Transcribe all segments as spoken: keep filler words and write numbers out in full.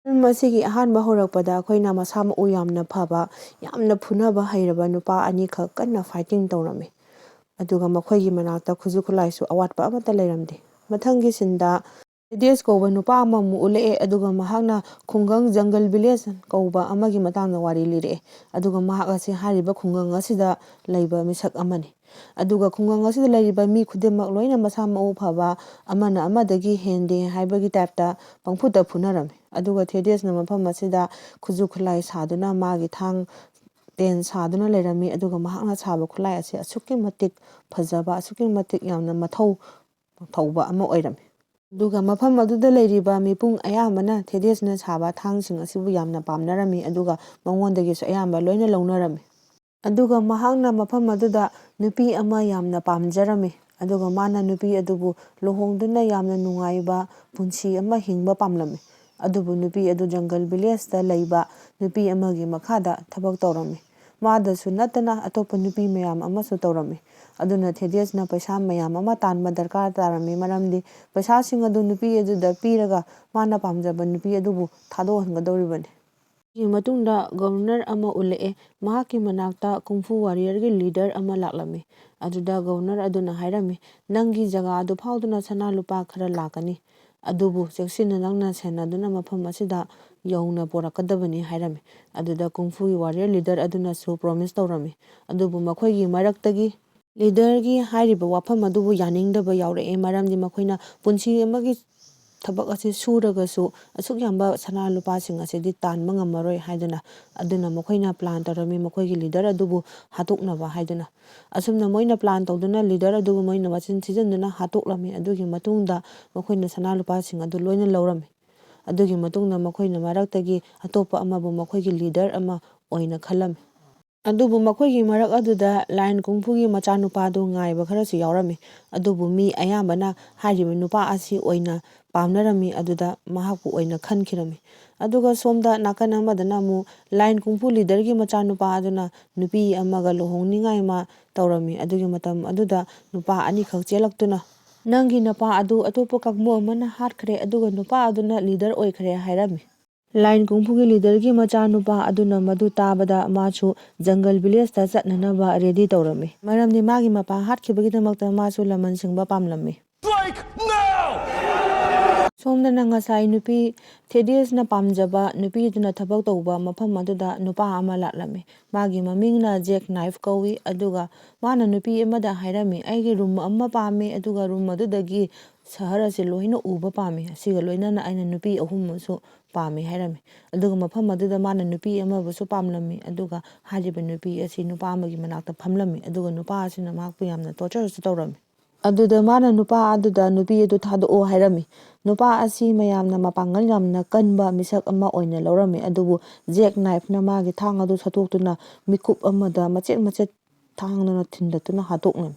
Film ꯑꯁꯤꯒꯤ ꯑꯍꯥꯟꯕ ꯍꯧꯔꯛꯄꯗ ꯑꯩꯈꯣꯏꯅ ꯃꯁꯥ ꯃꯎ ꯌꯥꯝꯅ ꯐꯕ, ꯌꯥꯝꯅ ꯐꯨꯅꯕ ꯍꯩꯔꯕ ꯅꯨꯄꯥ ꯑꯅꯤꯈꯛ ꯀꯟꯅ fighting ꯇꯧꯔꯝꯃꯤ꯫ ꯑꯗꯨꯒ ꯃꯈꯣꯏꯒꯤ ꯃꯅꯥꯛꯇ ꯈꯨꯠꯁꯨ ꯈꯨꯠꯂꯥꯏꯁꯨ ꯑꯋꯥꯠꯄ ꯑꯃꯠꯇ ꯂꯩꯔꯝꯗꯦ꯫ ꯃꯊꯪꯒꯤ sceneꯗ ꯊꯦꯗꯤꯌꯁ ꯀꯧꯕ ꯅꯨꯄꯥ ꯑꯃꯃꯨꯛ ꯎꯠꯂꯛꯑꯦ, ꯑꯗꯨꯒ ꯃꯍꯥꯛꯅ ꯈꯨꯡꯒꯪ ꯖꯪꯒꯜ village ꯀꯧꯕ ꯑꯃꯒꯤ ꯃꯇꯥꯡꯗ ꯋꯥꯔꯤ ꯂꯤꯔꯛꯑꯦ꯫ ꯑꯗꯨꯒ ꯃꯍꯥꯛ ꯑꯁꯤ ꯍꯥꯏꯔꯤꯕ ꯈꯨꯡꯒꯪ ꯑꯁꯤꯗ ꯂꯩꯕ ꯃꯤꯁꯛ ꯑꯃꯅꯤ꯫ ꯑꯗꯨꯒ ꯈꯨꯡꯒꯪ ꯑꯁꯤꯗ ꯂꯩꯔꯤꯕ ꯃꯤ ꯈꯨꯗꯤꯡꯃꯛ ꯂꯣꯏꯅ ꯃꯁꯥ ꯃꯎ ꯐꯕ, ꯑꯃꯅ ꯑꯃꯗꯒꯤ ꯍꯦꯟꯗꯦ ꯍꯥꯏꯕꯒꯤ typeꯇ ꯄꯪꯐꯨꯗ ꯐꯨꯅꯔꯝꯃꯤ꯫ ꯑꯗꯨꯒ ꯊꯦꯗꯤꯌꯁꯅ ꯃꯐꯝ ꯑꯁꯤꯗ ꯈꯨꯠꯁꯨ ꯈꯨꯠꯂꯥꯏ ꯁꯥꯗꯨꯅ, ꯃꯥꯒꯤ ꯊꯥꯡ ꯇꯦꯟ ꯁꯥꯗꯨꯅ ꯂꯩꯔꯝꯃꯤ꯫ ꯑꯗꯨꯒ ꯃꯍꯥꯛꯅ ꯁꯥꯕ ꯈꯨꯠꯂꯥꯏ ꯑꯁꯤ ꯑꯁꯨꯛꯀꯤ ꯃꯇꯤꯛ ꯐꯖꯕ, ꯑꯁꯨꯛꯀꯤ ꯃꯇꯤꯛ ꯌꯥꯝꯅ ꯃꯊꯧ ꯇꯧꯕ ꯑꯃ ꯑꯣꯏꯔꯝꯃꯤ꯫ ꯑꯗꯨꯒ ꯃꯐꯝ ꯑꯗꯨꯗ ꯂꯩꯔꯤꯕ ꯃꯤꯄꯨꯝ ꯑꯌꯥꯝꯕꯅ ꯊꯦꯗꯤꯌꯁꯅ ꯁꯥꯕ ꯊꯥꯡꯁꯤꯡ ꯑꯁꯤꯕꯨ ꯌꯥꯝꯅ ꯄꯥꯝꯅꯔꯝꯃꯤ, ꯑꯗꯨꯒ ꯃꯉꯣꯟꯗꯒꯤꯁꯨ ꯑꯌꯥꯝꯕ ꯂꯣꯏꯅ ꯂꯧꯅꯔꯝꯃꯤ꯫ ꯑꯗꯨꯒ ꯃꯍꯥꯛꯅ ꯃꯐꯝ ꯑꯗꯨꯗ ꯅꯨꯄꯤ ꯑꯃ ꯌꯥꯝꯅ ꯄꯥꯝꯖꯔꯝꯃꯤ, ꯑꯗꯨꯒ ꯃꯥꯅ ꯅꯨꯄꯤ ꯑꯗꯨꯕꯨ ꯂꯨꯍꯣꯡꯗꯨꯅ ꯌꯥꯝꯅ ꯅꯨꯡꯉꯥꯏꯕ ꯄꯨꯟꯁꯤ ꯑꯃ ꯍꯤꯡꯕ ꯄꯥꯝꯂꯝꯃꯤ꯫ ꯑꯗꯨꯕꯨ ꯅꯨꯄꯤ ꯑꯗꯨ ꯖꯪꯒꯜ villageꯇ ꯂꯩꯕ ꯅꯨꯄꯤ ꯑꯃꯒꯤ ꯃꯈꯥꯗ ꯊꯕꯛ ꯇꯧꯔꯝꯃꯤ꯫ ꯃꯥꯗꯁꯨ ꯅꯠꯇꯅ ꯑꯇꯣꯞꯄ ꯅꯨꯄꯤ ꯃꯌꯥꯝ ꯑꯃꯁꯨ ꯇꯧꯔꯝꯃꯤ꯫ ꯑꯗꯨꯅ ꯊꯦꯗꯤꯌꯁꯅ ꯄꯩꯁꯥ ꯃꯌꯥꯝ ꯑꯃ ꯇꯥꯟꯕ ꯗꯔꯀꯥꯔ ꯇꯥꯔꯝꯃꯤ, ꯃꯔꯝꯗꯤ ꯄꯩꯁꯥꯁꯤꯡ ꯑꯗꯨ ꯅꯨꯄꯤ ꯑꯗꯨꯗ ꯄꯤꯔꯒ ꯃꯥꯅ ꯄꯥꯝꯖꯕ ꯅꯨꯄꯤ ꯑꯗꯨꯕꯨ ꯊꯥꯗꯣꯛꯍꯟꯒꯗꯧꯔꯤꯕꯅꯤ꯫ ꯁꯤꯒꯤ ꯃꯇꯨꯡꯗ ꯒꯕꯔꯅꯔ ꯑꯃ ꯎꯠꯂꯛꯑꯦ꯫ ꯃꯍꯥꯛꯀꯤ ꯃꯅꯥꯛꯇ ꯀꯨꯡꯐꯨ warriorꯒꯤ leader ꯑꯃ ꯂꯥꯛꯂꯝꯃꯤ꯫ ꯑꯗꯨꯗ ꯒꯕꯔꯅꯔ ꯑꯗꯨꯅ ꯍꯥꯏꯔꯝꯃꯤ, "ꯅꯪꯒꯤ ꯖꯒꯥ ꯑꯗꯨ ꯐꯥꯎꯗꯨꯅ ꯁꯅꯥ ꯂꯨꯄꯥ ꯈꯔ ꯂꯥꯛꯀꯅꯤ꯫ ꯑꯗꯨꯕꯨ ꯆꯦꯛꯁꯤꯟꯅ ꯅꯪꯅ ꯁꯦꯟꯅꯗꯨꯅ ꯃꯐꯝ ꯑꯁꯤꯗ ꯌꯧꯅ ꯄꯨꯔꯛꯀꯗꯕꯅꯤ" ꯍꯥꯏꯔꯝꯃꯤ꯫ ꯑꯗꯨꯗ ꯀꯨꯡꯐꯨꯒꯤ warrior leader ꯑꯗꯨꯅꯁꯨ promise ꯇꯧꯔꯝꯃꯤ꯫ ꯑꯗꯨꯕꯨ ꯃꯈꯣꯏꯒꯤ ꯃꯔꯛꯇꯒꯤ leaderꯒꯤ ꯍꯥꯏꯔꯤꯕ ꯋꯥꯐꯝ ꯑꯗꯨꯕꯨ ꯌꯥꯅꯤꯡꯗꯕ ꯌꯥꯎꯔꯛꯑꯦ, ꯃꯔꯝꯗꯤ ꯃꯈꯣꯏꯅ ꯄꯨꯟꯁꯤ ꯑꯃꯒꯤ ꯊꯕꯛ ꯑꯁꯤ ꯁꯨꯔꯒꯁꯨ ꯑꯁꯨꯛ ꯌꯥꯝꯕ ꯁꯅꯥ ꯂꯨꯄꯥꯁꯤꯡ ꯑꯁꯤꯗꯤ ꯇꯥꯟꯕ ꯉꯝꯃꯔꯣꯏ ꯍꯥꯏꯗꯨꯅ꯫ ꯑꯗꯨꯅ ꯃꯈꯣꯏꯅ plan ꯇꯧꯔꯝꯃꯤ, ꯃꯈꯣꯏꯒꯤ leader ꯑꯗꯨꯕꯨ ꯍꯥꯠꯇꯣꯛꯅꯕ ꯍꯥꯏꯗꯨꯅ꯫ ꯑꯁꯨꯝꯅ ꯃꯣꯏꯅ plan ꯇꯧꯗꯨꯅ leader ꯑꯗꯨꯕꯨ ꯃꯣꯏꯅ ꯃꯆꯤꯟ ꯊꯤꯖꯤꯟꯗꯨꯅ ꯍꯥꯠꯇꯣꯛꯂꯝꯃꯤ꯫ ꯑꯗꯨꯒꯤ ꯃꯇꯨꯡꯗ ꯃꯈꯣꯏꯅ ꯁꯅꯥ ꯂꯨꯄꯥꯁꯤꯡ ꯑꯗꯨ ꯂꯣꯏꯅ ꯂꯧꯔꯝꯃꯤ꯫ ꯑꯗꯨꯒꯤ ꯃꯇꯨꯡꯗ ꯃꯈꯣꯏꯅ ꯃꯔꯛꯇꯒꯤ ꯑꯇꯣꯞꯄ ꯑꯃꯕꯨ ꯃꯈꯣꯏꯒꯤ leader ꯑꯃ ꯑꯣꯏꯅ ꯈꯜꯂꯝꯃꯤ꯫ ꯑꯗꯨꯕꯨ ꯃꯈꯣꯏꯒꯤ ꯃꯔꯛ ꯑꯗꯨꯗ ꯂꯥꯏꯟ ꯀꯨꯡꯐꯨꯒꯤ ꯃꯆꯥꯅꯨꯄꯥꯗꯨ ꯉꯥꯏꯕ ꯈꯔꯁꯨ ꯌꯥꯎꯔꯝꯃꯤ꯫ ꯑꯗꯨꯕꯨ ꯃꯤ ꯑꯌꯥꯝꯕꯅ ꯍꯥꯏꯔꯤꯕ ꯅꯨꯄꯥ ꯑꯁꯤ ꯑꯣꯏꯅ ꯄꯥꯝꯅꯔꯝꯃꯤ, ꯑꯗꯨꯗ ꯃꯍꯥꯛꯄꯨ ꯑꯣꯏꯅ ꯈꯟꯈꯤꯔꯝꯃꯤ꯫ ꯑꯗꯨꯒ ꯁꯣꯝꯗ ꯅꯥꯀꯟ ꯑꯃꯗꯅ ꯑꯃꯨꯛ ꯂꯥꯏꯟ ꯀꯨꯡꯐꯨ leaderꯒꯤ ꯃꯆꯥꯅꯨꯄꯥ ꯑꯗꯨꯅ ꯅꯨꯄꯤ ꯑꯃꯒ ꯂꯨꯍꯣꯡꯅꯤꯡꯉꯥꯏ ꯃꯥ ꯇꯧꯔꯝꯃꯤ꯫ ꯑꯗꯨꯒꯤ ꯃꯇꯝ ꯑꯗꯨꯗ ꯅꯨꯄꯥ ꯑꯅꯤꯈꯛ ꯆꯦꯜꯂꯛꯇꯨꯅ, "ꯅꯪꯒꯤ ꯅꯄꯥ ꯑꯗꯨ ꯑꯇꯣꯞꯄ ꯀꯥꯡꯕꯨ ꯑꯃꯅ ꯍꯥꯠꯈ꯭ꯔꯦ, ꯑꯗꯨꯒ ꯅꯨꯄꯥ ꯑꯗꯨꯅ leader ꯑꯣꯏꯈ꯭ꯔꯦ" ꯍꯥꯏꯔꯝꯃꯤ꯫ ꯂꯥꯏꯟ ꯀꯨꯡꯐꯨꯒꯤ ꯂꯤꯗꯔꯒꯤ ꯃꯆꯥꯅꯨꯄꯥ ꯑꯗꯨꯅ ꯃꯗꯨ ꯇꯥꯕꯗ ꯃꯥꯁꯨ ꯖꯪꯒꯜ ꯚꯤꯂꯦꯖꯇ ꯆꯠꯅꯅꯕ ꯔꯦꯗꯤ ꯇꯧꯔꯝꯃꯤ, ꯃꯔꯝꯗꯤ ꯃꯥꯒꯤ ꯃꯄꯥ ꯍꯥꯠꯈꯤꯕꯒꯤꯗꯃꯛꯇ ꯃꯥꯁꯨ ꯂꯃꯟ ꯁꯤꯡꯕ ꯄꯥꯝꯂꯝꯃꯤ꯫ ꯁꯣꯝꯗꯅ ꯉꯁꯥꯏ ꯅꯨꯄꯤ ꯊꯦꯗꯤꯁꯅ ꯄꯥꯝꯖꯕ ꯅꯨꯄꯤꯗꯨꯅ ꯊꯕꯛ ꯇꯧꯕ ꯃꯐꯝ ꯑꯗꯨꯗ ꯅꯨꯄꯥ ꯑꯃ ꯂꯥꯛꯂꯝꯃꯤ꯫ ꯃꯥꯒꯤ ꯃꯃꯤꯡꯅ ꯖꯦꯛ ꯅꯥꯏꯐ ꯀꯧꯏ꯫ ꯑꯗꯨꯒ ꯃꯥꯅ ꯅꯨꯄꯤ ꯑꯃꯗ ꯍꯥꯏꯔꯝꯃꯤ, "ꯑꯩꯒꯤ ꯔꯨꯝ ꯑꯃ ꯄꯥꯝꯃꯤ, ꯑꯗꯨꯒ ꯔꯨꯝ ꯑꯗꯨꯗꯒꯤ ꯁꯍꯔ ꯑꯁꯤ ꯂꯣꯏꯅ ꯎꯕ ꯄꯥꯝꯃꯤ꯫ ꯑꯁꯤꯒ ꯂꯣꯏꯅꯅ ꯑꯩꯅ ꯅꯨꯄꯤ ꯑꯍꯨꯝ ꯑꯃꯁꯨ ꯄꯥꯝꯃꯤ" ꯍꯥꯏꯔꯝꯃꯤ꯫ ꯑꯗꯨꯒ ꯃꯐꯝ ꯑꯗꯨꯗ ꯃꯥꯅ ꯅꯨꯄꯤ ꯑꯃꯕꯨꯁꯨ ꯄꯥꯝꯂꯝꯃꯤ꯫ ꯑꯗꯨꯒ ꯍꯥꯏꯔꯤꯕ ꯅꯨꯄꯤ ꯑꯁꯤ ꯅꯨꯄꯥ ꯑꯃꯒꯤ ꯃꯅꯥꯛꯇ ꯐꯝꯂꯝꯃꯤ꯫ ꯑꯗꯨꯒ ꯅꯨꯄꯥ ꯑꯁꯤꯅ ꯃꯍꯥꯛꯄꯨ ꯌꯥꯝꯅ ꯇꯣꯔꯆꯔꯁꯨ ꯇꯧꯔꯝꯃꯤ꯫ ꯑꯗꯨꯗ ꯃꯥꯅ ꯅꯨꯄꯥ ꯑꯗꯨꯗ ꯅꯨꯄꯤ ꯑꯗꯨ ꯊꯥꯗꯣꯛꯑꯣ ꯍꯥꯏꯔꯝꯃꯤ꯫ ꯅꯨꯄꯥ ꯑꯁꯤ ꯃꯌꯥꯝꯅ ꯃꯄꯥꯡꯒꯜ ꯌꯥꯝꯅ ꯀꯟꯕ ꯃꯤꯁꯛ ꯑꯃ ꯑꯣꯏꯅ ꯂꯧꯔꯝꯃꯤ꯫ ꯑꯗꯨꯕꯨ ꯖꯦꯛ ꯅꯥꯏꯐꯅ ꯃꯥꯒꯤ ꯊꯥꯡ ꯑꯗꯨ ꯁꯠꯇꯣꯛꯇꯨꯅ ꯃꯤꯀꯨꯞ ꯑꯃꯗ ꯃꯆꯦꯠ ꯃꯆꯦꯠ ꯊꯥꯡꯗꯨꯅ ꯊꯤꯟꯗꯠꯇꯨꯅ ꯍꯥꯠꯇꯣꯛꯂꯝꯃꯤ꯫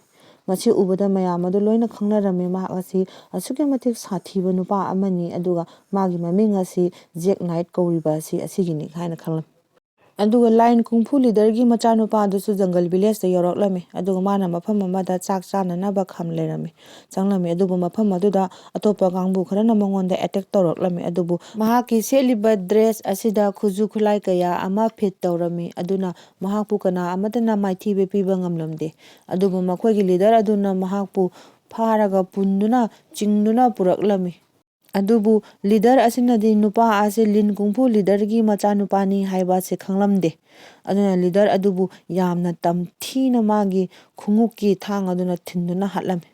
ꯃꯁꯤ ꯎꯕꯗ ꯃꯌꯥꯝ ꯑꯗꯨ ꯂꯣꯏꯅ ꯈꯪꯅꯔꯝꯃꯤ, ꯃꯍꯥꯛ ꯑꯁꯤ ꯑꯁꯨꯛꯀꯤ ꯃꯇꯤꯛ ꯁꯥꯊꯤꯕ ꯅꯨꯄꯥ ꯑꯃꯅꯤ꯫ ꯑꯗꯨꯒ ꯃꯥꯒꯤ ꯃꯃꯤꯡ ꯑꯁꯤ ꯖꯦꯛ ꯅꯥꯏꯠ ꯀꯧꯔꯤꯕ ꯑꯁꯤ ꯑꯁꯤꯒꯤꯅꯤ ꯍꯥꯏꯅ ꯈꯪꯂꯝꯃꯤ꯫ ꯑꯗꯨꯒ ꯂꯥꯏꯟ ꯀꯨꯡꯐꯨ ꯂꯤꯗꯔꯒꯤ ꯃꯆꯥꯅꯨꯄꯥ ꯑꯗꯨꯁꯨ ꯖꯪꯒꯜ ꯚꯤꯂꯦꯖꯇ ꯌꯧꯔꯛꯂꯝꯃꯤ꯫ ꯑꯗꯨꯒ ꯃꯥꯅ ꯃꯐꯝ ꯑꯃꯗ ꯆꯥꯛ ꯆꯥꯅꯅꯕ ꯈꯝ ꯂꯩꯔꯝꯃꯤ, ꯆꯪꯂꯝꯃꯤ꯫ ꯑꯗꯨꯕꯨ ꯃꯐꯝ ꯑꯗꯨꯗ ꯑꯇꯣꯞꯄ ꯀꯥꯡꯕꯨ ꯈꯔꯅ ꯃꯉꯣꯟꯗ ꯑꯦꯇꯦꯛ ꯇꯧꯔꯛꯂꯝꯃꯤ꯫ ꯑꯗꯨꯕꯨ ꯃꯍꯥꯛꯀꯤ ꯁꯦꯠꯂꯤꯕ ꯗ꯭ꯔꯦꯁ ꯑꯁꯤꯗ ꯈꯨꯠꯁꯨ ꯈꯨꯠꯂꯥꯏ ꯀꯌꯥ ꯑꯃ ꯐꯤꯠ ꯇꯧꯔꯝꯃꯤ꯫ ꯑꯗꯨꯅ ꯃꯍꯥꯛꯄꯨ ꯀꯅꯥ ꯑꯃꯠꯇꯅ ꯃꯥꯏꯊꯤꯕ ꯄꯤꯕ ꯉꯝꯂꯝꯗꯦ꯫ ꯑꯗꯨꯕꯨ ꯃꯈꯣꯏꯒꯤ ꯂꯤꯗꯔ ꯑꯗꯨꯅ ꯃꯍꯥꯛꯄꯨ ꯐꯥꯔꯒ ꯄꯨꯟꯗꯨꯅ ꯆꯤꯡꯗꯨꯅ ꯄꯨꯔꯛꯂꯝꯃꯤ꯫ ꯑꯗꯨꯕꯨ ꯂꯤꯗꯔ ꯑꯁꯤꯅꯗꯤ ꯅꯨꯄꯥ ꯑꯁꯤ ꯂꯤꯟ ꯀꯨꯡꯐꯨ ꯂꯤꯗꯔꯒꯤ ꯃꯆꯥꯅꯨꯄꯥꯅꯤ ꯍꯥꯏꯕ ꯑꯁꯤ ꯈꯪꯂꯝꯗꯦ꯫ ꯑꯗꯨꯅ ꯂꯤꯗꯔ ꯑꯗꯨꯕꯨ ꯌꯥꯝꯅ ꯇꯝꯊꯤꯅ ꯃꯥꯒꯤ ꯈꯣꯡꯎꯞꯀꯤ ꯊꯥꯡ ꯑꯗꯨꯅ ꯊꯤꯟꯗꯨꯅ ꯍꯥꯠꯂꯝꯃꯤ꯫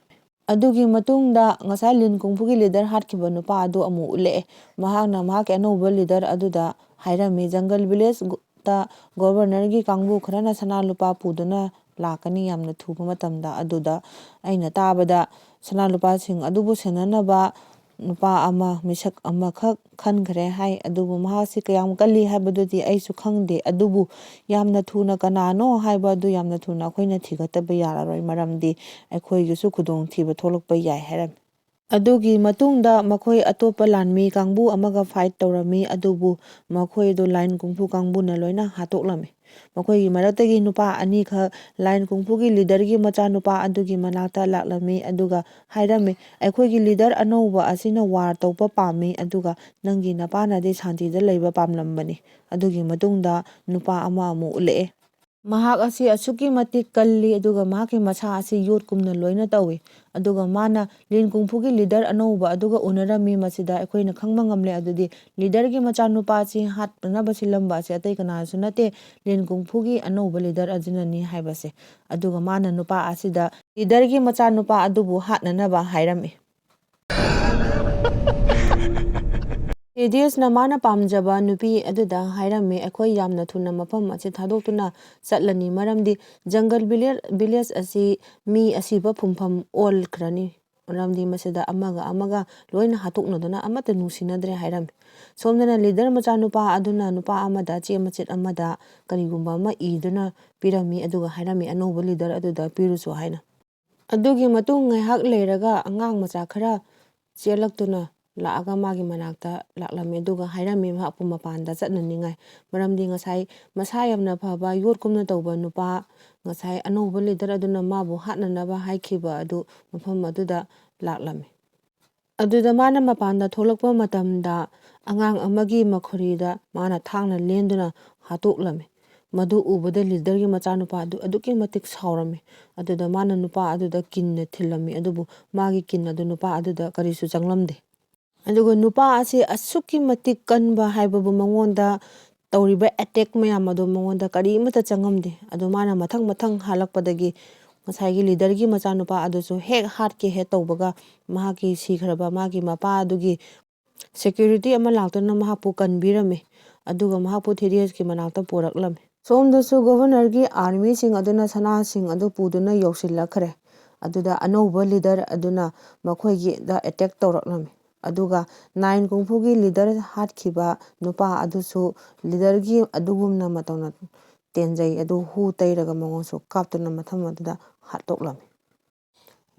ꯑꯗꯨꯒꯤ ꯃꯇꯨꯡꯗ ꯉꯁꯥꯏ ꯂꯤꯟ ꯀꯨꯡꯐꯨꯒꯤ ꯂꯤꯗꯔ ꯍꯥꯠꯈꯤꯕ ꯅꯨꯄꯥ ꯑꯗꯨ ꯑꯃꯨꯛ ꯎꯠꯂꯛꯑꯦ꯫ ꯃꯍꯥꯛꯅ ꯃꯍꯥꯛꯀꯤ ꯑꯅꯧꯕ ꯂꯤꯗꯔ ꯑꯗꯨꯗ ꯍꯥꯏꯔꯝꯃꯤ, "ꯖꯪꯒꯜ ꯚꯤꯂꯦꯖꯇ ꯒꯣꯚꯔꯅꯔꯒꯤ ꯀꯥꯡꯕꯨ ꯈꯔꯅ ꯁꯅꯥ ꯂꯨꯄꯥ ꯄꯨꯗꯨꯅ ꯂꯥꯛꯀꯅꯤ ꯌꯥꯝꯅ ꯊꯨꯕ ꯃꯇꯝꯗ꯫ ꯑꯗꯨꯗ ꯑꯩꯅ ꯇꯥꯕꯗ ꯁꯅꯥ ꯂꯨꯄꯥꯁꯤꯡ ꯑꯗꯨꯕꯨ ꯁꯦꯟꯅꯅꯕ ꯅꯨꯄꯥ ꯑꯃ, ꯃꯤꯁꯛ ꯑꯃꯈꯛ ꯈꯟꯈ꯭ꯔꯦ" ꯍꯥꯏ꯫ ꯑꯗꯨꯕꯨ ꯃꯍꯥꯛꯁꯤ ꯀꯌꯥꯝ ꯀꯜꯂꯤ ꯍꯥꯏꯕꯗꯨꯗꯤ ꯑꯩꯁꯨ ꯈꯪꯗꯦ꯫ ꯑꯗꯨꯕꯨ ꯌꯥꯝꯅ ꯊꯨꯅ ꯀꯅꯥꯅꯣ ꯍꯥꯏꯕ ꯑꯗꯨ ꯌꯥꯝꯅ ꯊꯨꯅ ꯑꯩꯈꯣꯏꯅ ꯊꯤꯒꯠꯇꯕ ꯌꯥꯔꯔꯣꯏ, ꯃꯔꯝꯗꯤ ꯑꯩꯈꯣꯏꯒꯤꯁꯨ ꯈꯨꯗꯣꯡꯊꯤꯕ ꯊꯣꯛꯂꯛꯄ ꯌꯥꯏ ꯍꯥꯏꯔꯝꯃꯤ꯫ ꯑꯗꯨꯒꯤ ꯃꯇꯨꯡꯗ ꯃꯈꯣꯏ ꯑꯇꯣꯞꯄ ꯂꯥꯟꯃꯤ ꯀꯥꯡꯕꯨ ꯑꯃꯒ ꯐꯥꯏꯠ ꯇꯧꯔꯝꯃꯤ, ꯑꯗꯨꯕꯨ ꯃꯈꯣꯏꯗꯨ ꯂꯥꯏꯟ ꯀꯨꯡꯐꯨ ꯀꯥꯡꯕꯨꯅ ꯂꯣꯏꯅ ꯍꯥꯠꯇꯣꯛꯂꯝꯃꯤ꯫ ꯃꯈꯣꯏꯒꯤ ꯃꯔꯛꯇꯒꯤ ꯅꯨꯄꯥ ꯑꯅꯤꯈꯛ ꯂꯥꯏꯟ ꯀꯨꯡꯐꯨꯒꯤ ꯂꯤꯗꯔꯒꯤ ꯃꯆꯥꯅꯨꯄꯥ ꯑꯗꯨꯒꯤ ꯃꯅꯥꯛꯇ ꯂꯥꯛꯂꯝꯃꯤ, ꯑꯗꯨꯒ ꯍꯥꯏꯔꯝꯃꯤ, "ꯑꯩꯈꯣꯏꯒꯤ ꯂꯤꯗꯔ ꯑꯅꯧꯕ ꯑꯁꯤꯅ ꯋꯥꯔ ꯇꯧꯕ ꯄꯥꯝꯃꯤ, ꯑꯗꯨꯒ ꯅꯪꯒꯤ ꯅꯄꯥꯅꯗꯤ ꯁꯥꯟꯇꯤꯗ ꯂꯩꯕ ꯄꯥꯝꯂꯝꯕꯅꯤ꯫" ꯑꯗꯨꯒꯤ ꯃꯇꯨꯡꯗ ꯅꯨꯄꯥ ꯑꯃ ꯑꯃꯨꯛ ꯎꯠꯂꯛꯑꯦ꯫ ꯃꯍꯥꯛ ꯑꯁꯤ ꯑꯁꯨꯛꯀꯤ ꯃꯇꯤꯛ ꯀꯜꯂꯤ, ꯑꯗꯨꯒ ꯃꯍꯥꯛꯀꯤ ꯃꯁꯥ ꯑꯁꯤ ꯌꯣꯠꯀꯨꯝꯅ ꯂꯣꯏꯅ ꯇꯧꯏ꯫ ꯑꯗꯨꯒ ꯃꯥꯅ ꯂꯤꯟ ꯀꯨꯡꯐꯨꯒꯤ ꯂꯤꯗꯔ ꯑꯅꯧꯕ ꯑꯗꯨꯒ ꯎꯅꯔꯝꯃꯤ꯫ ꯃꯁꯤꯗ ꯑꯩꯈꯣꯏꯅ ꯈꯪꯕ ꯉꯝꯂꯦ, ꯑꯗꯨꯗꯤ ꯂꯤꯗꯔꯒꯤ ꯃꯆꯥꯅꯨꯄꯥ ꯑꯁꯤ ꯍꯥꯠꯅꯅꯕ ꯁꯤꯜꯂꯝꯕ ꯑꯁꯤ ꯑꯇꯩ ꯀꯅꯥꯁꯨ ꯅꯠꯇꯦ, ꯂꯤꯟ ꯀꯨꯡꯐꯨꯒꯤ ꯑꯅꯧꯕ ꯂꯤꯗꯔ ꯑꯗꯨꯅꯅꯤ ꯍꯥꯏꯕꯁꯦ꯫ ꯑꯗꯨꯒ ꯃꯥꯅ ꯅꯨꯄꯥ ꯑꯁꯤꯗ ꯂꯤꯗꯔꯒꯤ ꯃꯆꯥꯅꯨꯄꯥ ꯑꯗꯨꯕꯨ ꯍꯥꯠꯅꯅꯕ ꯍꯥꯏꯔꯝꯃꯤ꯫ ꯊꯦꯗꯤꯌꯁꯅ ꯃꯥꯅ ꯄꯥꯝꯖꯕ ꯅꯨꯄꯤ ꯑꯗꯨꯗ ꯍꯥꯏꯔꯝꯃꯤ, "ꯑꯩꯈꯣꯏ ꯌꯥꯝꯅ ꯊꯨꯅ ꯃꯐꯝ ꯑꯁꯤ ꯊꯥꯗꯣꯛꯇꯨꯅ ꯆꯠꯂꯅꯤ, ꯃꯔꯝꯗꯤ ꯖꯪꯒꯜ ꯚꯤꯂꯦ-, ꯚꯤꯂꯦꯖ ꯑꯁꯤ ꯃꯤ ꯑꯁꯤꯕ ꯐꯨꯝꯐꯝ ꯑꯣꯜꯈ꯭ꯔꯅꯤ, ꯃꯔꯝꯗꯤ ꯃꯁꯤꯗ ꯑꯃꯒ ꯑꯃꯒ ꯂꯣꯏꯅ ꯍꯥꯠꯇꯣꯛꯅꯗꯨꯅ ꯑꯃꯠꯇ ꯅꯨꯡꯁꯤꯅꯗ꯭ꯔꯦ" ꯍꯥꯏꯔꯝꯃꯤ꯫ ꯁꯣꯝꯗꯅ ꯂꯤꯗꯔ ꯃꯆꯥꯅꯨꯄꯥ ꯑꯗꯨꯅ ꯅꯨꯄꯥ ꯑꯃꯗ ꯆꯦ ꯃꯆꯦꯠ ꯑꯃꯗ ꯀꯔꯤꯒꯨꯝꯕ ꯑꯃ ꯏꯗꯨꯅ ꯄꯤꯔꯝꯃꯤ, ꯑꯗꯨꯒ ꯍꯥꯏꯔꯝꯃꯤ, "ꯑꯅꯧꯕ ꯂꯤꯗꯔ ꯑꯗꯨꯗ ꯄꯤꯔꯨꯁꯨ" ꯍꯥꯏꯅ꯫ ꯑꯗꯨꯒꯤ ꯃꯇꯨꯡ ꯉꯥꯏꯍꯥꯛ ꯂꯩꯔꯒ ꯑꯉꯥꯡ ꯃꯆꯥ ꯈꯔ ꯆꯦꯜꯂꯛꯇꯨꯅ ꯂꯥꯛꯑꯒ ꯃꯥꯒꯤ ꯃꯅꯥꯛꯇ ꯂꯥꯛꯂꯝꯃꯤ, ꯑꯗꯨꯒ ꯍꯥꯏꯔꯝꯃꯤ ꯃꯍꯥꯛꯄꯨ ꯃꯄꯥꯟꯗ ꯆꯠꯅꯅꯤꯡꯉꯥꯏ, ꯃꯔꯝꯗꯤ ꯉꯁꯥꯏ ꯃꯁꯥ ꯌꯥꯝꯅ ꯐꯕ ꯌꯣꯠꯀꯨꯝꯅ ꯇꯧꯕ ꯅꯨꯄꯥ, ꯉꯁꯥꯏ ꯑꯅꯧꯕ ꯂꯤꯗꯔ ꯑꯗꯨꯅ ꯃꯥꯕꯨ ꯍꯥꯠꯅꯅꯕ ꯍꯥꯏꯈꯤꯕ ꯑꯗꯨ ꯃꯐꯝ ꯑꯗꯨꯗ ꯂꯥꯛꯂꯝꯃꯤ꯫ ꯑꯗꯨꯗ ꯃꯥꯅ ꯃꯄꯥꯟꯗ ꯊꯣꯛꯂꯛꯄ ꯃꯇꯝꯗ ꯑꯉꯥꯡ ꯑꯃꯒꯤ ꯃꯈꯨꯔꯤꯗ ꯃꯥꯅ ꯊꯥꯡꯅ ꯂꯦꯟꯗꯨꯅ ꯍꯥꯠꯇꯣꯛꯂꯝꯃꯤ꯫ ꯃꯗꯨ ꯎꯕꯗ ꯂꯤꯗꯔꯒꯤ ꯃꯆꯥꯅꯨꯄꯥ ꯑꯗꯨ ꯑꯗꯨꯛꯀꯤ ꯃꯇꯤꯛ ꯁꯥꯎꯔꯝꯃꯤ꯫ ꯑꯗꯨꯗ ꯃꯥꯅ ꯅꯨꯄꯥ ꯑꯗꯨꯗ ꯀꯤꯟꯅ ꯊꯤꯜꯂꯝꯃꯤ, ꯑꯗꯨꯕꯨ ꯃꯥꯒꯤ ꯀꯤꯟ ꯑꯗꯨ ꯅꯨꯄꯥ ꯑꯗꯨꯗ ꯀꯔꯤꯁꯨ ꯆꯪꯂꯝꯗꯦ꯫ ꯑꯗꯨꯒ ꯅꯨꯄꯥ ꯑꯁꯤ ꯑꯁꯨꯛꯀꯤ ꯃꯇꯤꯛ ꯀꯟꯕ ꯍꯥꯏꯕꯕꯨ, ꯃꯉꯣꯟꯗ ꯇꯧꯔꯤꯕ ꯑꯦꯇꯦꯛ ꯃꯌꯥꯝ ꯑꯗꯨ ꯃꯉꯣꯟꯗ ꯀꯔꯤꯃꯠꯇ ꯆꯪꯉꯝꯗꯦ꯫ ꯑꯗꯨ ꯃꯥꯅ ꯃꯊꯪ ꯃꯊꯪ ꯍꯥꯠꯂꯛꯄꯗꯒꯤ ꯉꯁꯥꯏꯒꯤ ꯂꯤꯗꯔꯒꯤ ꯃꯆꯥꯅꯨꯄꯥ ꯑꯗꯨꯁꯨ ꯍꯦꯛ ꯍꯥꯠꯀꯦ ꯍꯦꯛ ꯇꯧꯕꯒ, ꯃꯍꯥꯛꯀꯤ ꯁꯤꯈ꯭ꯔꯕ ꯃꯥꯒꯤ ꯃꯄꯥ ꯑꯗꯨꯒꯤ ꯁꯦꯀ꯭ꯌꯨꯔꯤꯇꯤ ꯑꯃ ꯂꯥꯛꯇꯨꯅ ꯃꯍꯥꯛꯄꯨ ꯀꯟꯕꯤꯔꯝꯃꯤ, ꯑꯗꯨꯒ ꯃꯍꯥꯛꯄꯨ ꯊꯦꯗꯤꯌꯁꯀꯤ ꯃꯅꯥꯛꯇ ꯄꯨꯔꯛꯂꯝꯃꯤ꯫ ꯁꯣꯝꯗꯁꯨ ꯒꯣꯚꯔꯅꯔꯒꯤ ꯑꯥꯔꯃꯤꯁꯤꯡ ꯑꯗꯨꯅ ꯁꯅꯥꯁꯤꯡ ꯑꯗꯨ ꯄꯨꯗꯨꯅ ꯌꯧꯁꯤꯜꯂꯛꯈ꯭ꯔꯦ꯫ ꯑꯗꯨꯗ ꯑꯅꯧꯕ ꯂꯤꯗꯔ ꯑꯗꯨꯅ ꯃꯈꯣꯏꯒꯤꯗ ꯑꯦꯇꯦꯛ ꯇꯧꯔꯛꯂꯝꯃꯤ, ꯑꯗꯨꯒ ꯅꯥꯏꯟ ꯀꯨꯡꯐꯨꯒꯤ ꯂꯤꯗꯔ ꯍꯥꯠꯈꯤꯕ ꯅꯨꯄꯥ ꯑꯗꯨꯁꯨ ꯂꯤꯗꯔꯒꯤ ꯑꯗꯨꯒꯨꯝꯅ ꯃꯇꯧꯅ ꯇꯦꯟꯖꯩ ꯑꯗꯨ ꯍꯨ ꯇꯩꯔꯒ ꯃꯉꯣꯟꯁꯨ ꯀꯥꯞꯇꯨꯅ ꯃꯐꯝ ꯑꯗꯨꯗ ꯍꯥꯠꯇꯣꯛꯂꯝꯃꯤ꯫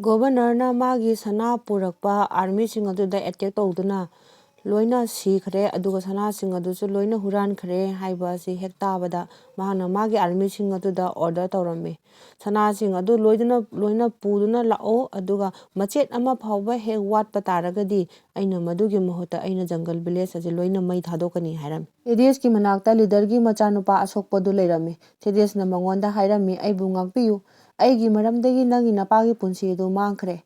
ꯒꯣꯚꯔꯅꯔꯅ ꯃꯥꯒꯤ ꯁꯅꯥ ꯄꯨꯔꯛꯄ ꯑꯥꯔꯃꯤꯁꯤꯡ ꯑꯗꯨꯗ ꯑꯦꯇꯦꯛ ꯇꯧꯗꯨꯅ ꯂꯣꯏꯅ ꯁꯤꯈ꯭ꯔꯦ, ꯑꯗꯨꯒ ꯁꯅꯥꯁꯤꯡ ꯑꯗꯨꯁꯨ ꯂꯣꯏꯅ ꯍꯨꯔꯥꯟꯈ꯭ꯔꯦ ꯍꯥꯏꯕ ꯑꯁꯤ ꯍꯦꯛ ꯇꯥꯕꯗ ꯃꯍꯥꯛꯅ ꯃꯥꯒꯤ ꯑꯥꯔꯃꯤꯁꯤꯡ ꯑꯗꯨꯗ ꯑꯣꯔꯗꯔ ꯇꯧꯔꯝꯃꯤ꯫ ꯁꯅꯥꯁꯤꯡ ꯑꯗꯨ ꯂꯣꯏꯗꯨꯅ, ꯂꯣꯏꯅ ꯄꯨꯗꯨꯅ ꯂꯥꯛꯑꯣ, ꯑꯗꯨꯒ ꯃꯆꯦꯠ ꯑꯃ ꯐꯥꯎꯕ ꯍꯦꯛ ꯋꯥꯠꯄ ꯇꯥꯔꯒꯗꯤ ꯑꯩꯅ ꯃꯗꯨꯒꯤ ꯃꯍꯨꯠꯇ ꯑꯩꯅ ꯖꯪꯒꯜ ꯚꯤꯂꯦꯖ ꯑꯁꯤ ꯂꯣꯏꯅ ꯃꯩ ꯊꯥꯗꯣꯛꯀꯅꯤ ꯍꯥꯏꯔꯝꯃꯤ꯫ ꯊꯦꯗꯤꯌꯁꯀꯤ ꯃꯅꯥꯛꯇ ꯂꯤꯗꯔꯒꯤ ꯃꯆꯥꯅꯨꯄꯥ ꯑꯁꯣꯛꯄꯗꯨ ꯂꯩꯔꯝꯃꯤ꯫ ꯊꯦꯗꯤꯌꯁꯅ ꯃꯉꯣꯟꯗ ꯍꯥꯏꯔꯝꯃꯤ, "ꯑꯩꯕꯨ ꯉꯥꯛꯄꯤꯌꯨ꯫ ꯑꯩꯒꯤ ꯃꯔꯝꯗꯒꯤ ꯅꯪꯒꯤ ꯅꯄꯥꯒꯤ ꯄꯨꯟꯁꯤ ꯑꯗꯨ ꯃꯥꯡꯈ꯭ꯔꯦ꯫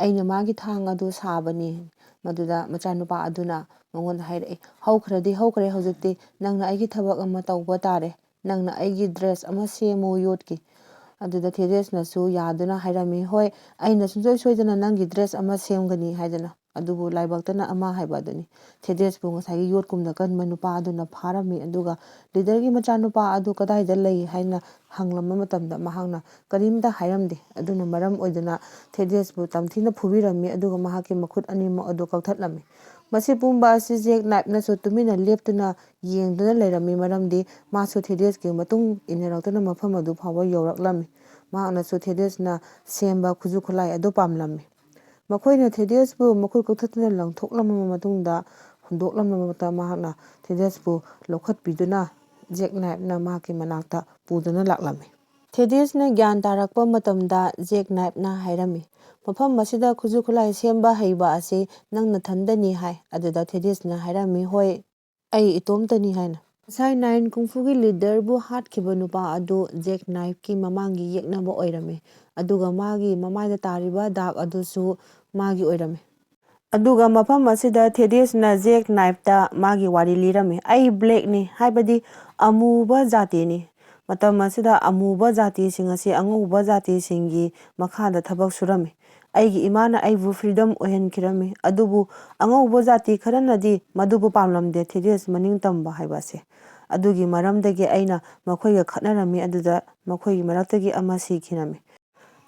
ꯑꯩꯅ ꯃꯥꯒꯤ ꯊꯥꯡ ꯑꯗꯨ ꯁꯥꯕꯅꯤ꯫" ꯃꯗꯨꯗ ꯃꯆꯥꯅꯨꯄꯥ ꯑꯗꯨꯅ ꯃꯉꯣꯟꯗ ꯍꯥꯏꯔꯛꯏ, "ꯍꯧꯈ꯭ꯔꯗꯤ ꯍꯧꯈ꯭ꯔꯦ, ꯍꯧꯖꯤꯛꯇꯤ ꯅꯪꯅ ꯑꯩꯒꯤ ꯊꯕꯛ ꯑꯃ ꯇꯧꯕ ꯇꯥꯔꯦ꯫ ꯅꯪꯅ ꯑꯩꯒꯤ ꯗ꯭ꯔꯦꯁ ꯑꯃ ꯁꯦꯝꯃꯨ ꯌꯣꯠꯀꯤ꯫" ꯑꯗꯨꯗ ꯊꯦꯗꯤꯌꯁꯅꯁꯨ ꯌꯥꯗꯨꯅ ꯍꯥꯏꯔꯝꯃꯤ, "ꯍꯣꯏ, ꯑꯩꯅ ꯁꯨꯡꯁꯣꯏ ꯁꯣꯏꯗꯅ ꯅꯪꯒꯤ ꯗ꯭ꯔꯦꯁ ꯑꯃ ꯁꯦꯝꯒꯅꯤ" ꯍꯥꯏꯗꯅ꯫ ꯑꯗꯨꯕꯨ ꯂꯥꯏꯕꯛꯇꯅ ꯑꯃ ꯍꯥꯏꯕ ꯑꯗꯨꯅꯤ꯫ ꯊꯦꯗꯤꯌꯁꯄꯨ ꯉꯁꯥꯏꯒꯤ ꯌꯣꯠꯀꯨꯝꯅ ꯀꯟꯕ ꯅꯨꯄꯥ ꯑꯗꯨꯅ ꯐꯥꯔꯝꯃꯤ, ꯑꯗꯨꯒ ꯂꯤꯗꯔꯒꯤ ꯃꯆꯥꯅꯨꯄꯥ ꯑꯗꯨ ꯀꯗꯥꯏꯗ ꯂꯩ ꯍꯥꯏꯅ ꯍꯪꯂꯝꯕ ꯃꯇꯝꯗ ꯃꯍꯥꯛꯅ ꯀꯔꯤꯝꯇ ꯍꯥꯏꯔꯝꯗꯦ꯫ ꯑꯗꯨꯅ ꯃꯔꯝ ꯑꯣꯏꯗꯨꯅ ꯊꯦꯗꯤꯌꯁꯄꯨ ꯇꯝꯊꯤꯅ ꯐꯨꯕꯤꯔꯝꯃꯤ, ꯑꯗꯨꯒ ꯃꯍꯥꯛꯀꯤ ꯃꯈꯨꯠ ꯑꯅꯤꯃꯛ ꯑꯗꯨ ꯀꯛꯊꯠꯂꯝꯃꯤ꯫ ꯃꯁꯤ ꯄꯨꯝꯕ ꯑꯁꯤ ꯖꯦꯛ ꯅꯥꯏꯞꯅꯁꯨ ꯇꯨꯃꯤꯟꯅ ꯂꯦꯞꯇꯨꯅ ꯌꯦꯡꯗꯨꯅ ꯂꯩꯔꯝꯃꯤ, ꯃꯔꯝꯗꯤ ꯃꯥꯁꯨ ꯊꯦꯗꯤꯌꯁꯀꯤ ꯃꯇꯨꯡ ꯏꯟꯅꯔꯛꯇꯨꯅ ꯃꯐꯝ ꯑꯗꯨ ꯐꯥꯎꯕ ꯌꯧꯔꯛꯂꯝꯃꯤ꯫ ꯃꯍꯥꯛꯅꯁꯨ ꯊꯦꯗꯤꯌꯁꯅ ꯁꯦꯝꯕ ꯈꯨꯠꯁꯨ ꯈꯨꯠꯂꯥꯏ ꯑꯗꯨ ꯄꯥꯝꯂꯝꯃꯤ꯫ ꯃꯈꯣꯏꯅ ꯊꯦꯗꯤꯌꯁꯄꯨ ꯃꯈꯨꯠ ꯀꯛꯊꯠꯇꯨꯅ ꯂꯪꯊꯣꯛꯂꯝꯂꯕ ꯃꯇꯨꯡꯗ, ꯍꯨꯟꯗꯣꯛꯂꯝꯂꯕ ꯃꯇꯝꯗ ꯃꯍꯥꯛꯅ ꯊꯦꯗꯤꯌꯁꯄꯨ ꯂꯧꯈꯠꯄꯤꯗꯨꯅ ꯖꯦꯛ ꯅꯥꯏꯞꯅ ꯃꯍꯥꯛꯀꯤ ꯃꯅꯥꯛꯇ ꯄꯨꯗꯨꯅ ꯂꯥꯛꯂꯝꯃꯤ꯫ ꯊꯦꯗꯤꯌꯁꯅ ꯒ꯭ꯌꯥꯟ ꯇꯥꯔꯛꯄ ꯃꯇꯝꯗ ꯖꯦꯛ ꯅꯥꯏꯞꯅ ꯍꯥꯏꯔꯝꯃꯤ, "ꯃꯐꯝ ꯑꯁꯤꯗ ꯈꯨꯠꯁꯨ ꯈꯨꯠꯂꯥꯏ ꯁꯦꯝꯕ ꯍꯩꯕ ꯑꯁꯤ ꯅꯪ ꯅꯊꯟꯗꯅꯤ" ꯍꯥꯏ꯫ ꯑꯗꯨꯗ ꯊꯦꯗꯤꯌꯁꯅ ꯍꯥꯏꯔꯝꯃꯤ, "ꯍꯣꯏ, ꯑꯩ ꯏꯇꯣꯝꯇꯅꯤ" ꯍꯥꯏꯅ꯫ ꯉꯁꯥꯏ ꯅꯥꯏꯟ ꯀꯨꯡꯐꯨꯒꯤ ꯂꯤꯗꯔꯕꯨ ꯍꯥꯠꯈꯤꯕ ꯅꯨꯄꯥ ꯑꯗꯨ ꯖꯦꯛ ꯅꯥꯏꯞꯀꯤ ꯃꯃꯥꯡꯒꯤ ꯌꯦꯛꯅꯕ ꯑꯣꯏꯔꯝꯃꯤ, ꯑꯗꯨꯒ ꯃꯥꯒꯤ ꯃꯃꯥꯏꯗ ꯇꯥꯔꯤꯕ ꯗꯥꯛ ꯑꯗꯨꯁꯨ ꯃꯥꯒꯤ ꯑꯣꯏꯔꯝꯃꯤ꯫ ꯑꯗꯨꯒ ꯃꯐꯝ ꯑꯁꯤꯗ ꯊꯦꯗꯤꯌꯁꯅ ꯖꯦꯛ ꯅꯥꯏꯞꯇ ꯃꯥꯒꯤ ꯋꯥꯔꯤ ꯂꯤꯔꯝꯃꯤ, "ꯑꯩ ꯕ꯭ꯂꯦꯛꯅꯤ, ꯍꯥꯏꯕꯗꯤ ꯑꯃꯨꯕ ꯖꯥꯇꯤꯅꯤ꯫ ꯃꯇꯝ ꯑꯁꯤꯗ ꯑꯃꯨꯕ ꯖꯥꯇꯤꯁꯤꯡ ꯑꯁꯤ ꯑꯉꯧꯕ ꯖꯥꯇꯤꯁꯤꯡꯒꯤ ꯃꯈꯥꯗ ꯊꯕꯛ ꯁꯨꯔꯝꯃꯤ꯫ ꯑꯩꯒꯤ ꯏꯃꯥꯅ ꯑꯩꯕꯨ ꯐ꯭ꯔꯤꯗꯝ ꯑꯣꯏꯍꯟꯈꯤꯔꯝꯃꯤ, ꯑꯗꯨꯕꯨ ꯑꯉꯧꯕ ꯖꯥꯇꯤ ꯈꯔꯅꯗꯤ ꯃꯗꯨꯕꯨ ꯄꯥꯝꯂꯝꯗꯦ, ꯊꯦꯗꯤꯌꯁ ꯃꯅꯤꯡ ꯇꯝꯕ ꯍꯥꯏꯕ ꯑꯁꯦ꯫ ꯑꯗꯨꯒꯤ ꯃꯔꯝꯗꯒꯤ ꯑꯩꯅ ꯃꯈꯣꯏꯒ ꯈꯠꯅꯔꯝꯃꯤ, ꯑꯗꯨꯗ ꯃꯈꯣꯏꯒꯤ ꯃꯔꯛꯇꯒꯤ ꯑꯃ ꯁꯤꯈꯤꯔꯝꯃꯤ꯫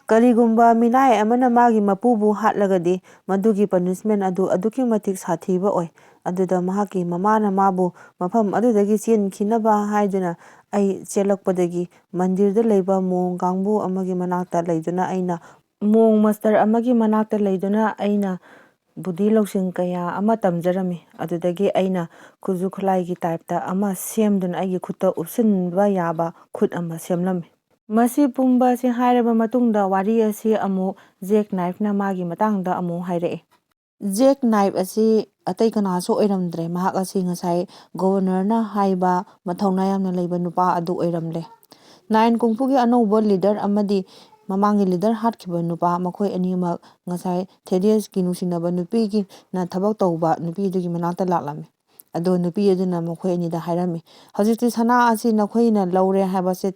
ꯀꯔꯤꯒꯨꯝꯕ ꯃꯤꯅꯥꯏ ꯑꯃꯅ ꯃꯥꯒꯤ ꯃꯄꯨꯕꯨ ꯍꯥꯠꯂꯒꯗꯤ, ꯃꯗꯨꯒꯤ ꯄꯅꯤꯁꯃꯦꯟ ꯑꯗꯨ ꯑꯗꯨꯛꯀꯤ ꯃꯇꯤꯛ ꯁꯥꯊꯤꯕ ꯑꯣꯏ꯫ ꯑꯗꯨꯗ ꯃꯍꯥꯛꯀꯤ ꯃꯃꯥꯅ ꯃꯥꯕꯨ ꯃꯐꯝ ꯑꯗꯨꯗꯒꯤ ꯆꯦꯟꯈꯤꯅꯕ ꯍꯥꯏꯗꯨꯅ ꯑꯩ ꯆꯦꯜꯂꯛꯄꯗꯒꯤ ꯃꯟꯗꯤꯔꯗ ꯂꯩꯕ ꯃꯣꯡ ꯀꯥꯡꯕꯨ ꯑꯃꯒꯤ ꯃꯅꯥꯛꯇ ꯂꯩꯗꯨꯅ ꯑꯩꯅ, ꯃꯣꯡ ꯃꯥꯁꯇꯔ ꯑꯃꯒꯤ ꯃꯅꯥꯛꯇ ꯂꯩꯗꯨꯅ ꯑꯩꯅ ꯕꯨꯙꯤ ꯂꯧꯁꯤꯡ ꯀꯌꯥ ꯑꯃ ꯇꯝꯖꯔꯝꯃꯤ꯫ ꯑꯗꯨꯗꯒꯤ ꯑꯩꯅ ꯈꯨꯠꯁꯨ ꯈꯨꯠꯂꯥꯏꯒꯤ ꯇꯥꯏꯞꯇ ꯑꯃ ꯁꯦꯝꯗꯨꯅ ꯑꯩꯒꯤ ꯈꯨꯠꯇ ꯎꯞꯁꯤꯟꯕ ꯌꯥꯕ ꯈꯨꯠ ꯑꯃ ꯁꯦꯝꯂꯝꯃꯤ꯫ ꯃꯁꯤ ꯄꯨꯝꯕ ꯑꯁꯤ ꯍꯥꯏꯔꯕ ꯃꯇꯨꯡꯗ ꯋꯥꯔꯤ ꯑꯁꯤ ꯑꯃꯨꯛ ꯖꯦꯛ ꯅꯥꯏꯐꯅ ꯃꯥꯒꯤ ꯃꯇꯥꯡꯗ ꯑꯃꯨꯛ ꯍꯥꯏꯔꯛꯏ꯫ ꯖꯦꯛ ꯅꯥꯏꯐ ꯑꯁꯤ ꯑꯇꯩ ꯀꯅꯥꯁꯨ ꯑꯣꯏꯔꯝꯗ꯭ꯔꯦ꯫ ꯃꯍꯥꯛ ꯑꯁꯤ ꯉꯁꯥꯏ ꯒꯣꯕꯔꯅꯔꯅ ꯍꯥꯏꯕ ꯃꯊꯧꯅꯥ ꯌꯥꯝꯅ ꯂꯩꯕ ꯅꯨꯄꯥ ꯑꯗꯨ ꯑꯣꯏꯔꯝꯂꯦ꯫ ꯅꯥꯏꯟ ꯀꯨꯡꯐꯨꯒꯤ ꯑꯅꯧꯕ ꯂꯤꯗꯔ ꯑꯃꯗꯤ ꯃꯃꯥꯡꯒꯤ ꯂꯤꯗꯔ ꯍꯥꯠꯈꯤꯕ ꯅꯨꯄꯥ, ꯃꯈꯣꯏ ꯑꯅꯤꯃꯛ ꯉꯁꯥꯏ ꯊꯦꯗꯤꯌꯁꯀꯤ ꯅꯨꯡꯁꯤꯅꯕ ꯅꯨꯄꯤꯒꯤꯅ ꯊꯕꯛ ꯇꯧꯕ ꯅꯨꯄꯤꯗꯨꯒꯤ ꯃꯅꯥꯛꯇ ꯂꯥꯛꯂꯝꯃꯤ꯫ ꯑꯗꯣ ꯅꯨꯄꯤ ꯑꯗꯨꯅ ꯃꯈꯣꯏ ꯑꯅꯤꯗ ꯍꯥꯏꯔꯝꯃꯤ, "ꯍꯧꯖꯤꯛꯇꯤ ꯁꯅꯥ ꯑꯁꯤ ꯅꯈꯣꯏꯅ ꯂꯧꯔꯦ ꯍꯥꯏꯕꯁꯦ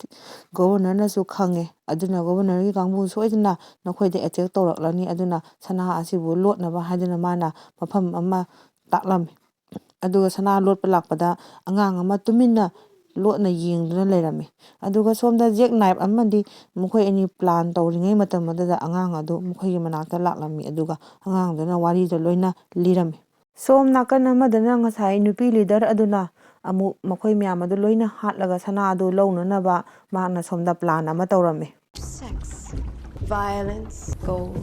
ꯒꯣꯕꯔꯅꯔꯅꯁꯨ ꯈꯪꯉꯦ꯫ ꯑꯗꯨꯅ ꯒꯣꯕꯔꯅꯔꯒꯤ ꯀꯥꯡꯕꯨ ꯁꯣꯏꯗꯅ ꯅꯈꯣꯏꯗ ꯑꯦꯇꯦꯛ ꯇꯧꯔꯛꯂꯅꯤ꯫ ꯑꯗꯨꯅ ꯁꯅꯥ ꯑꯁꯤꯕꯨ ꯂꯣꯠꯅꯕ" ꯍꯥꯏꯗꯨꯅ ꯃꯥꯅ ꯃꯐꯝ ꯑꯃ ꯇꯥꯛꯂꯝꯃꯤ꯫ ꯑꯗꯨꯒ ꯁꯅꯥ ꯂꯣꯠꯄ ꯂꯥꯛꯄꯗ ꯑꯉꯥꯡ ꯑꯃ ꯇꯨꯃꯤꯟꯅ ꯂꯣꯠꯅ ꯌꯦꯡꯗꯨꯅ ꯂꯩꯔꯝꯃꯤ꯫ ꯑꯗꯨꯒ ꯁꯣꯝꯗ ꯖꯦꯛ ꯅꯥꯏꯐ ꯑꯃꯗꯤ ꯃꯈꯣꯏ ꯑꯅꯤ ꯄ꯭ꯂꯥꯟ ꯇꯧꯔꯤꯉꯩ ꯃꯇꯝ ꯑꯗꯨꯗ ꯑꯉꯥꯡ ꯑꯗꯨ ꯃꯈꯣꯏꯒꯤ ꯃꯅꯥꯛꯇ ꯂꯥꯛꯂꯝꯃꯤ꯫ ꯑꯗꯨꯒ ꯑꯉꯥꯡꯗꯨꯅ ꯋꯥꯔꯤꯗ ꯂꯣꯏꯅ ꯂꯤꯔꯝꯃꯤ꯫ ꯁꯣꯝ ꯅꯥꯀꯟ ꯑꯃꯗꯅ ꯉꯁꯥꯏ ꯅꯨꯄꯤ ꯂꯤꯗꯔ ꯑꯗꯨꯅ ꯑꯃꯨꯛ ꯃꯈꯣꯏ ꯃꯌꯥꯝ ꯑꯗꯨ ꯂꯣꯏꯅ ꯍꯥꯠꯂꯒ ꯁꯅꯥ ꯑꯗꯨ ꯂꯧꯅꯅꯕ ꯃꯍꯥꯛꯅ ꯁꯣꯝꯗ ꯄ꯭ꯂꯥꯟ ꯑꯃ ꯇꯧꯔꯝꯃꯤ꯫ Sex, violence, gold.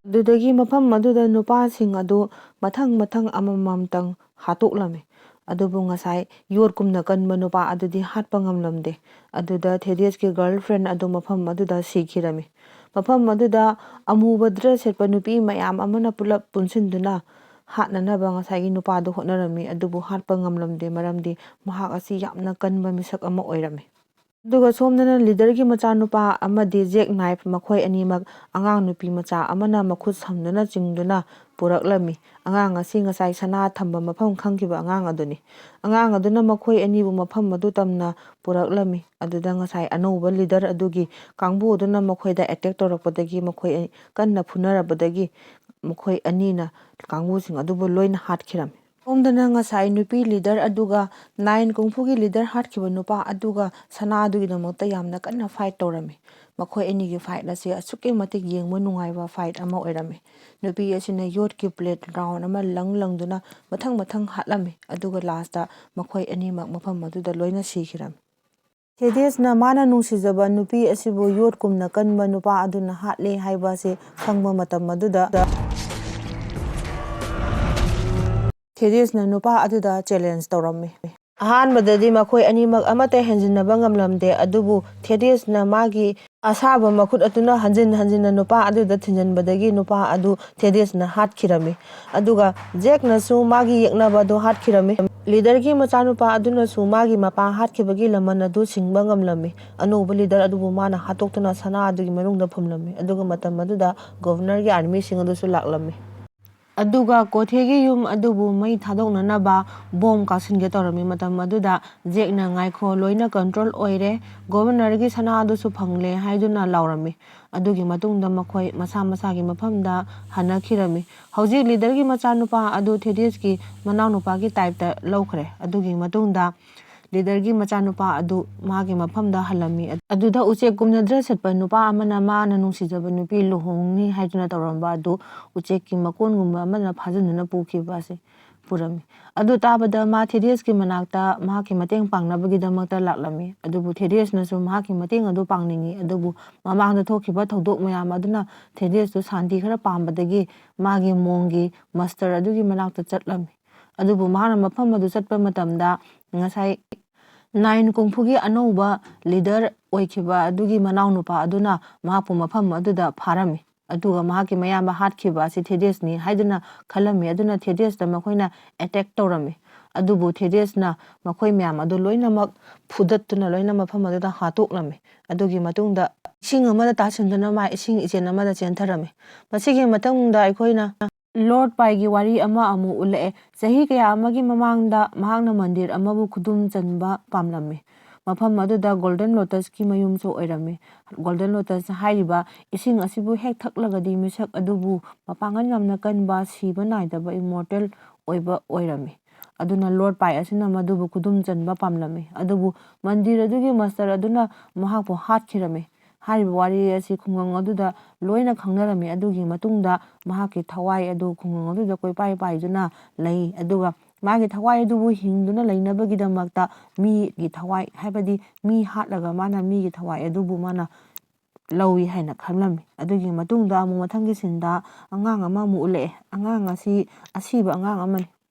ꯑꯗꯨꯗꯒꯤ ꯃꯐꯝ ꯑꯗꯨꯗ ꯅꯨꯄꯥꯁꯤꯡ ꯑꯗꯨ ꯃꯊꯪ ꯃꯊꯪ ꯑꯃꯃꯝꯇꯪ ꯍꯥꯠꯇꯣꯛꯂꯝꯃꯤ꯫ ꯑꯗꯨꯕꯨ ꯉꯁꯥꯏ ꯌꯣꯠꯀꯨꯝꯅ ꯀꯟꯕ ꯅꯨꯄꯥ ꯑꯗꯨꯗꯤ ꯍꯥꯠꯄ ꯉꯝꯂꯝꯗꯦ꯫ ꯑꯗꯨꯗ ꯊꯦꯗꯤꯌꯁꯀꯤ ꯒꯔꯜ ꯐ꯭ꯔꯦꯟ ꯑꯗꯨ ꯃꯐꯝ ꯑꯗꯨꯗ ꯁꯤꯈꯤꯔꯝꯃꯤ꯫ ꯃꯐꯝ ꯑꯗꯨꯗ ꯑꯃꯨꯕ ꯗ꯭ꯔꯦꯁ ꯁꯦꯠꯄ ꯅꯨꯄꯤ ꯃꯌꯥꯝ ꯑꯃꯅ ꯄꯨꯂꯞ ꯄꯨꯟꯁꯤꯟꯗꯨꯅ ꯍꯥꯠꯅꯅꯕ ꯉꯁꯥꯏꯒꯤ ꯅꯨꯄꯥꯗꯨ ꯍꯣꯠꯅꯔꯝꯃꯤ, ꯑꯗꯨꯕꯨ ꯍꯥꯠꯄ ꯉꯝꯂꯝꯗꯦ, ꯃꯔꯝꯗꯤ ꯃꯍꯥꯛ ꯑꯁꯤ ꯌꯥꯝꯅ ꯀꯟꯕ ꯃꯤꯁꯛ ꯑꯃ ꯑꯣꯏꯔꯝꯃꯤ꯫ ꯑꯗꯨꯒ ꯁꯣꯝꯗꯅ ꯂꯤꯗꯔꯒꯤ ꯃꯆꯥꯅꯨꯄꯥ ꯑꯃꯗꯤ ꯖꯦꯛ ꯅꯥꯏꯐ, ꯃꯈꯣꯏ ꯑꯅꯤꯃꯛ ꯑꯉꯥꯡ ꯅꯨꯄꯤ ꯃꯆꯥ ꯑꯃꯅ ꯃꯈꯨꯠ ꯁꯝꯗꯨꯅ ꯆꯤꯡꯗꯨꯅ ꯄꯨꯔꯛꯂꯝꯃꯤ꯫ ꯑꯉꯥꯡ ꯑꯁꯤ ꯉꯁꯥꯏ ꯁꯅꯥ ꯊꯝꯕ ꯃꯐꯝ ꯈꯪꯈꯤꯕ ꯑꯉꯥꯡ ꯑꯗꯨꯅꯤ꯫ ꯑꯉꯥꯡ ꯑꯗꯨꯅ ꯃꯈꯣꯏ ꯑꯅꯤꯕꯨ ꯃꯐꯝ ꯑꯗꯨ ꯇꯝꯅ ꯄꯨꯔꯛꯂꯝꯃꯤ꯫ ꯑꯗꯨꯗ ꯉꯁꯥꯏ ꯑꯅꯧꯕ ꯂꯤꯗꯔ ꯑꯗꯨꯒꯤ ꯀꯥꯡꯕꯨ ꯑꯗꯨꯅ ꯃꯈꯣꯏꯗ ꯑꯦꯇꯦꯛ ꯇꯧꯔꯛꯄꯗꯒꯤ, ꯃꯈꯣꯏ ꯑꯅꯤ ꯀꯟꯅ ꯐꯨꯅꯔꯕꯗꯒꯤ, ꯃꯈꯣꯏ ꯑꯅꯤꯅ ꯀꯥꯡꯕꯨꯁꯤꯡ ꯑꯗꯨꯕꯨ ꯂꯣꯏꯅ ꯍꯥꯠꯈꯤꯔꯝꯃꯤ꯫ ꯁꯣꯝꯗꯅ ꯉꯁꯥꯏ ꯅꯨꯄꯤ ꯂꯤꯗꯔ ꯑꯗꯨꯒ ꯅꯥꯏꯟ ꯀꯨꯡꯐꯨꯒꯤ ꯂꯤꯗꯔ ꯍꯥꯠꯈꯤꯕ ꯅꯨꯄꯥ ꯑꯗꯨꯒ ꯁꯅꯥ ꯑꯗꯨꯒꯤꯗꯃꯛꯇ ꯌꯥꯝꯅ ꯀꯟꯅ ꯐꯥꯏꯠ ꯇꯧꯔꯝꯃꯤ꯫ ꯃꯈꯣꯏ ꯑꯅꯤꯒꯤ ꯐꯥꯏꯠ ꯑꯁꯤ ꯑꯁꯨꯛꯀꯤ ꯃꯇꯤꯛ ꯌꯦꯡꯕ ꯅꯨꯡꯉꯥꯏꯕ ꯐꯥꯏꯠ ꯑꯃ ꯑꯣꯏꯔꯝꯃꯤ꯫ ꯅꯨꯄꯤ ꯑꯁꯤꯅ ꯌꯣꯠꯀꯤ ꯄ꯭ꯂꯦꯠ ꯔꯥꯎꯟ ꯑꯃ ꯂꯪ ꯂꯪꯗꯨꯅ ꯃꯊꯪ ꯃꯊꯪ ꯍꯥꯠꯂꯝꯃꯤ, ꯑꯗꯨꯒ ꯂꯥꯁꯇ ꯃꯈꯣꯏ ꯑꯅꯤꯃꯛ ꯃꯐꯝ ꯑꯗꯨꯗ ꯂꯣꯏꯅ ꯁꯤꯈꯤꯔꯝꯃꯤ꯫ ꯊꯦꯗꯤꯌꯁꯅ ꯃꯥꯅ ꯅꯨꯡꯁꯤꯖꯕ ꯅꯨꯄꯤ ꯑꯁꯤꯕꯨ ꯌꯣꯠꯀꯨꯝꯅ ꯀꯟꯕ ꯅꯨꯄꯥ ꯑꯗꯨꯅ ꯍꯥꯠꯂꯦ ꯍꯥꯏꯕ ꯑꯁꯤ ꯈꯪꯕ ꯃꯇꯝ ꯑꯗꯨꯗ, ꯊꯦꯗꯤꯁꯅ ꯅꯨꯄꯥ ꯑꯗꯨꯗ ꯆꯦꯂꯦꯟꯖ ꯇꯧꯔꯝꯃꯤ꯫ ꯑꯍꯥꯟꯕꯗꯗꯤ ꯃꯈꯣꯏ ꯑꯅꯤꯃꯛ ꯑꯃꯠꯇ ꯍꯦꯟꯖꯤꯟꯅꯕ ꯉꯝꯂꯝꯗꯦ, ꯑꯗꯨꯕꯨ ꯊꯦꯗꯤꯁꯅ ꯃꯥꯒꯤ ꯑꯁꯥꯕ ꯃꯈꯨꯠ ꯑꯗꯨꯅ ꯍꯟꯖꯤꯟ ꯍꯟꯖꯤꯟꯅ ꯅꯨꯄꯥ ꯑꯗꯨꯗ ꯊꯤꯟꯖꯤꯟꯕꯗꯒꯤ ꯅꯨꯄꯥ ꯑꯗꯨ ꯊꯦꯗꯤꯁꯅ ꯍꯥꯠꯈꯤꯔꯝꯃꯤ꯫ ꯑꯗꯨꯒ ꯖꯦꯛꯅꯁꯨ ꯃꯥꯒꯤ ꯌꯦꯛꯅꯕ ꯑꯗꯨ ꯍꯥꯠꯈꯤꯔꯝꯃꯤ꯫ ꯂꯤꯗꯔꯒꯤ ꯃꯆꯥꯅꯨꯄꯥ ꯑꯗꯨꯅꯁꯨ ꯃꯥꯒꯤ ꯃꯄꯥ ꯍꯥꯠꯈꯤꯕꯒꯤ ꯂꯃꯟ ꯑꯗꯨ ꯁꯤꯡꯕ ꯉꯝꯂꯝꯃꯤ꯫ ꯑꯅꯧꯕ ꯂꯤꯗꯔ ꯑꯗꯨꯕꯨ ꯃꯥꯅ ꯍꯥꯠꯇꯣꯛꯇꯨꯅ ꯁꯅꯥ ꯑꯗꯨꯒꯤ ꯃꯅꯨꯡꯗ ꯐꯨꯝꯂꯝꯃꯤ꯫ ꯑꯗꯨꯒ ꯃꯇꯝ ꯑꯗꯨꯗ ꯒꯣꯚꯔꯅꯔꯒꯤ ꯑꯥꯔꯃꯤꯁꯤꯡ ꯑꯗꯨꯁꯨ ꯂꯥꯛꯂꯝꯃꯤ꯫ ꯑꯗꯨꯒ ꯀꯣꯊꯦꯒꯤ ꯌꯨꯝ ꯑꯗꯨꯕꯨ ꯃꯩ ꯊꯥꯗꯣꯛꯅꯅꯕ ꯕꯣꯝ ꯀꯥꯞꯁꯤꯟꯒꯦ ꯇꯧꯔꯝꯃꯤ꯫ ꯃꯇꯝ ꯑꯗꯨꯗ ꯖꯦꯛꯅ, "ꯉꯥꯏꯈꯣ, ꯂꯣꯏꯅ ꯀꯟꯇ꯭ꯔꯣꯜ ꯑꯣꯏꯔꯦ, ꯒꯣꯚꯔꯅꯔꯒꯤ ꯁꯅꯥ ꯑꯗꯨꯁꯨ ꯐꯪꯂꯦ" ꯍꯥꯏꯗꯨꯅ ꯂꯥꯎꯔꯝꯃꯤ꯫ ꯑꯗꯨꯒꯤ ꯃꯇꯨꯡꯗ ꯃꯈꯣꯏ ꯃꯁꯥ ꯃꯁꯥꯒꯤ ꯃꯐꯝꯗ ꯍꯟꯅꯈꯤꯔꯝꯃꯤ꯫ ꯍꯧꯖꯤꯛ ꯂꯤꯗꯔꯒꯤ ꯃꯆꯥꯅꯨꯄꯥ ꯑꯗꯨ ꯊꯦꯗꯤꯁꯀꯤ ꯃꯅꯥꯎꯅꯨꯄꯥꯒꯤ ꯇꯥꯏꯞꯇ ꯂꯧꯈ꯭ꯔꯦ꯫ ꯑꯗꯨꯒꯤ ꯃꯇꯨꯡꯗ ꯂꯤꯗꯔꯒꯤ ꯃꯆꯥꯅꯨꯄꯥ ꯑꯗꯨ ꯃꯥꯒꯤ ꯃꯐꯝꯗ ꯍꯜꯂꯝꯃꯤ꯫ ꯑꯗꯨꯗ ꯎꯆꯦꯛꯀꯨꯝꯅ ꯗ꯭ꯔꯦꯁ ꯁꯦꯠꯄ ꯅꯨꯄꯥ ꯑꯃꯅ ꯃꯥꯅ ꯅꯨꯡꯁꯤꯖꯕ ꯅꯨꯄꯤ ꯂꯨꯍꯣꯡꯅꯤ ꯍꯥꯏꯗꯨꯅ ꯇꯧꯔꯝꯕ ꯑꯗꯨ ꯎꯆꯦꯛꯀꯤ ꯃꯀꯣꯟꯒꯨꯝꯕ ꯑꯃꯅ ꯐꯥꯖꯤꯟꯗꯨꯅ ꯄꯨꯈꯤꯕ ꯑꯁꯤ ꯄꯨꯔꯝꯃꯤ꯫ ꯑꯗꯨ ꯇꯥꯕꯗ ꯃꯥ ꯊꯦꯗꯤꯁꯀꯤ ꯃꯅꯥꯛꯇ ꯃꯍꯥꯛꯀꯤ ꯃꯇꯦꯡ ꯄꯥꯡꯅꯕꯒꯤꯗꯃꯛꯇ ꯂꯥꯛꯂꯝꯃꯤ꯫ ꯑꯗꯨꯕꯨ ꯊꯦꯗꯤꯁꯅꯁꯨ ꯃꯍꯥꯛꯀꯤ ꯃꯇꯦꯡ ꯑꯗꯨ ꯄꯥꯡꯅꯤꯡꯏ꯫ ꯑꯗꯨꯕꯨ ꯃꯃꯥꯡꯗ ꯊꯣꯛꯈꯤꯕ ꯊꯧꯗꯣꯛ ꯃꯌꯥꯝ ꯑꯗꯨꯅ ꯊꯦꯗꯤꯁꯇꯨ ꯁꯥꯟꯇꯤ ꯈꯔ ꯄꯥꯝꯕꯗꯒꯤ ꯃꯥꯒꯤ ꯃꯣꯡꯒꯤ ꯃꯥꯁꯇꯔ ꯑꯗꯨꯒꯤ ꯃꯅꯥꯛꯇ ꯆꯠꯂꯝꯃꯤ꯫ ꯑꯗꯨꯕꯨ ꯃꯍꯥꯛꯅ ꯃꯐꯝ ꯑꯗꯨ ꯆꯠꯄ ꯃꯇꯝꯗ ꯉꯁꯥꯏ ꯅꯥꯏꯟ ꯀꯨꯡꯐꯨꯒꯤ ꯑꯅꯧꯕ ꯂꯤꯗꯔ ꯑꯣꯏꯈꯤꯕ ꯑꯗꯨꯒꯤ ꯃꯅꯥꯎꯅꯨꯄꯥ ꯑꯗꯨꯅ ꯃꯍꯥꯛꯄꯨ ꯃꯐꯝ ꯑꯗꯨꯗ ꯐꯥꯔꯝꯃꯤ꯫ ꯑꯗꯨꯒ ꯃꯍꯥꯛꯀꯤ ꯃꯌꯥꯝꯕ ꯍꯥꯠꯈꯤꯕ ꯑꯁꯤ ꯊꯦꯗꯤꯁꯅꯤ ꯍꯥꯏꯗꯨꯅ ꯈꯜꯂꯝꯃꯤ꯫ ꯑꯗꯨꯅ ꯊꯦꯗꯤꯁꯇ ꯃꯈꯣꯏꯅ ꯑꯦꯇꯦꯛ ꯇꯧꯔꯝꯃꯤ꯫ ꯑꯗꯨꯕꯨ ꯊꯦꯗꯤꯁꯅ ꯃꯈꯣꯏ ꯃꯌꯥꯝ ꯑꯗꯨ ꯂꯣꯏꯅꯃꯛ ꯐꯨꯗꯠꯇꯨꯅ ꯂꯣꯏꯅ ꯃꯐꯝ ꯑꯗꯨꯗ ꯍꯥꯠꯇꯣꯛꯂꯝꯃꯤ꯫ ꯑꯗꯨꯒꯤ ꯃꯇꯨꯡꯗ ꯏꯁꯤꯡ ꯑꯃꯗ ꯇꯥꯁꯤꯟꯗꯨꯅ ꯃꯥ ꯏꯁꯤꯡ ꯏꯆꯦꯜ ꯑꯃꯗ ꯆꯦꯟꯊꯔꯝꯃꯤ꯫ ꯃꯁꯤꯒꯤ ꯃꯇꯨꯡꯗ ꯑꯩꯈꯣꯏꯅ ꯂꯣꯔꯗ ꯄꯥꯏꯒꯤ ꯋꯥꯔꯤ ꯑꯃ ꯑꯃꯨꯛ ꯎꯠꯂꯛꯑꯦ꯫ ꯆꯍꯤ ꯀꯌꯥ ꯑꯃꯒꯤ ꯃꯃꯥꯡꯗ ꯃꯍꯥꯛꯅ ꯃꯟꯗꯤꯔ ꯑꯃꯕꯨ ꯈꯨꯗꯨꯝ ꯆꯟꯕ ꯄꯥꯝꯂꯝꯃꯤ꯫ ꯃꯐꯝ ꯑꯗꯨꯗ ꯒꯣꯜꯗꯟ ꯂꯣꯇꯁꯀꯤ ꯃꯌꯨꯝꯁꯨ ꯑꯣꯏꯔꯝꯃꯤ꯫ ꯒꯣꯜꯗꯟ ꯂꯣꯇꯁ ꯍꯥꯏꯔꯤꯕ ꯏꯁꯤꯡ ꯑꯁꯤꯕꯨ ꯍꯦꯛ ꯊꯛꯂꯒꯗꯤ ꯃꯤꯁꯛ ꯑꯗꯨꯕꯨ ꯃꯄꯥꯡꯒꯜ ꯌꯥꯝꯅ ꯀꯟꯕ, ꯁꯤꯕ ꯅꯥꯏꯗꯕ, ꯏꯃꯣꯔꯇꯦꯜ ꯑꯣꯏꯕ ꯑꯣꯏꯔꯝꯃꯤ꯫ ꯑꯗꯨꯅ ꯂꯣꯔꯗ ꯄꯥꯏ ꯑꯁꯤꯅ ꯃꯗꯨꯕꯨ ꯈꯨꯗꯨꯝ ꯆꯟꯕ ꯄꯥꯝꯂꯝꯃꯤ꯫ ꯑꯗꯨꯕꯨ ꯃꯟꯗꯤꯔ ꯑꯗꯨꯒꯤ ꯃꯥꯁꯇꯔ ꯑꯗꯨꯅ ꯃꯍꯥꯛꯄꯨ ꯍꯥꯠꯈꯤꯔꯝꯃꯤ꯫ ꯍꯥꯏꯔꯤꯕ ꯋꯥꯔꯤ ꯑꯁꯤ ꯈꯨꯡꯒꯪ ꯑꯗꯨꯗ ꯂꯣꯏꯅ ꯈꯪꯅꯔꯝꯃꯤ꯫ ꯑꯗꯨꯒꯤ ꯃꯇꯨꯡꯗ ꯃꯍꯥꯛꯀꯤ ꯊꯋꯥꯏ ꯑꯗꯨ ꯈꯨꯡꯒꯪ ꯑꯗꯨꯗ ꯀꯣꯏꯄꯥꯏ ꯄꯥꯏꯗꯨꯅ ꯂꯩ꯫ ꯑꯗꯨꯒ ꯃꯥꯒꯤ ꯊꯋꯥꯏ ꯑꯗꯨꯕꯨ ꯍꯤꯡꯗꯨꯅ ꯂꯩꯅꯕꯒꯤꯗꯃꯛꯇ ꯃꯤꯒꯤ ꯊꯋꯥꯏ, ꯍꯥꯏꯕꯗꯤ ꯃꯤ ꯍꯥꯠꯂꯒ ꯃꯥꯅ ꯃꯤꯒꯤ ꯊꯋꯥꯏ ꯑꯗꯨꯕꯨ ꯃꯥꯅ ꯂꯧꯏ ꯍꯥꯏꯅ ꯈꯜꯂꯝꯃꯤ꯫ ꯑꯗꯨꯒꯤ ꯃꯇꯨꯡꯗ ꯑꯃꯨꯛ ꯃꯊꯪꯒꯤ ꯁꯤꯟꯗ ꯑꯉꯥꯡ ꯑꯃ ꯑꯃꯨꯛ ꯎꯠꯂꯛꯑꯦ꯫ ꯑꯉꯥꯡ ꯑꯁꯤ ꯑꯁꯤꯕ ꯑꯉꯥꯡ ꯑꯃꯅꯤ꯫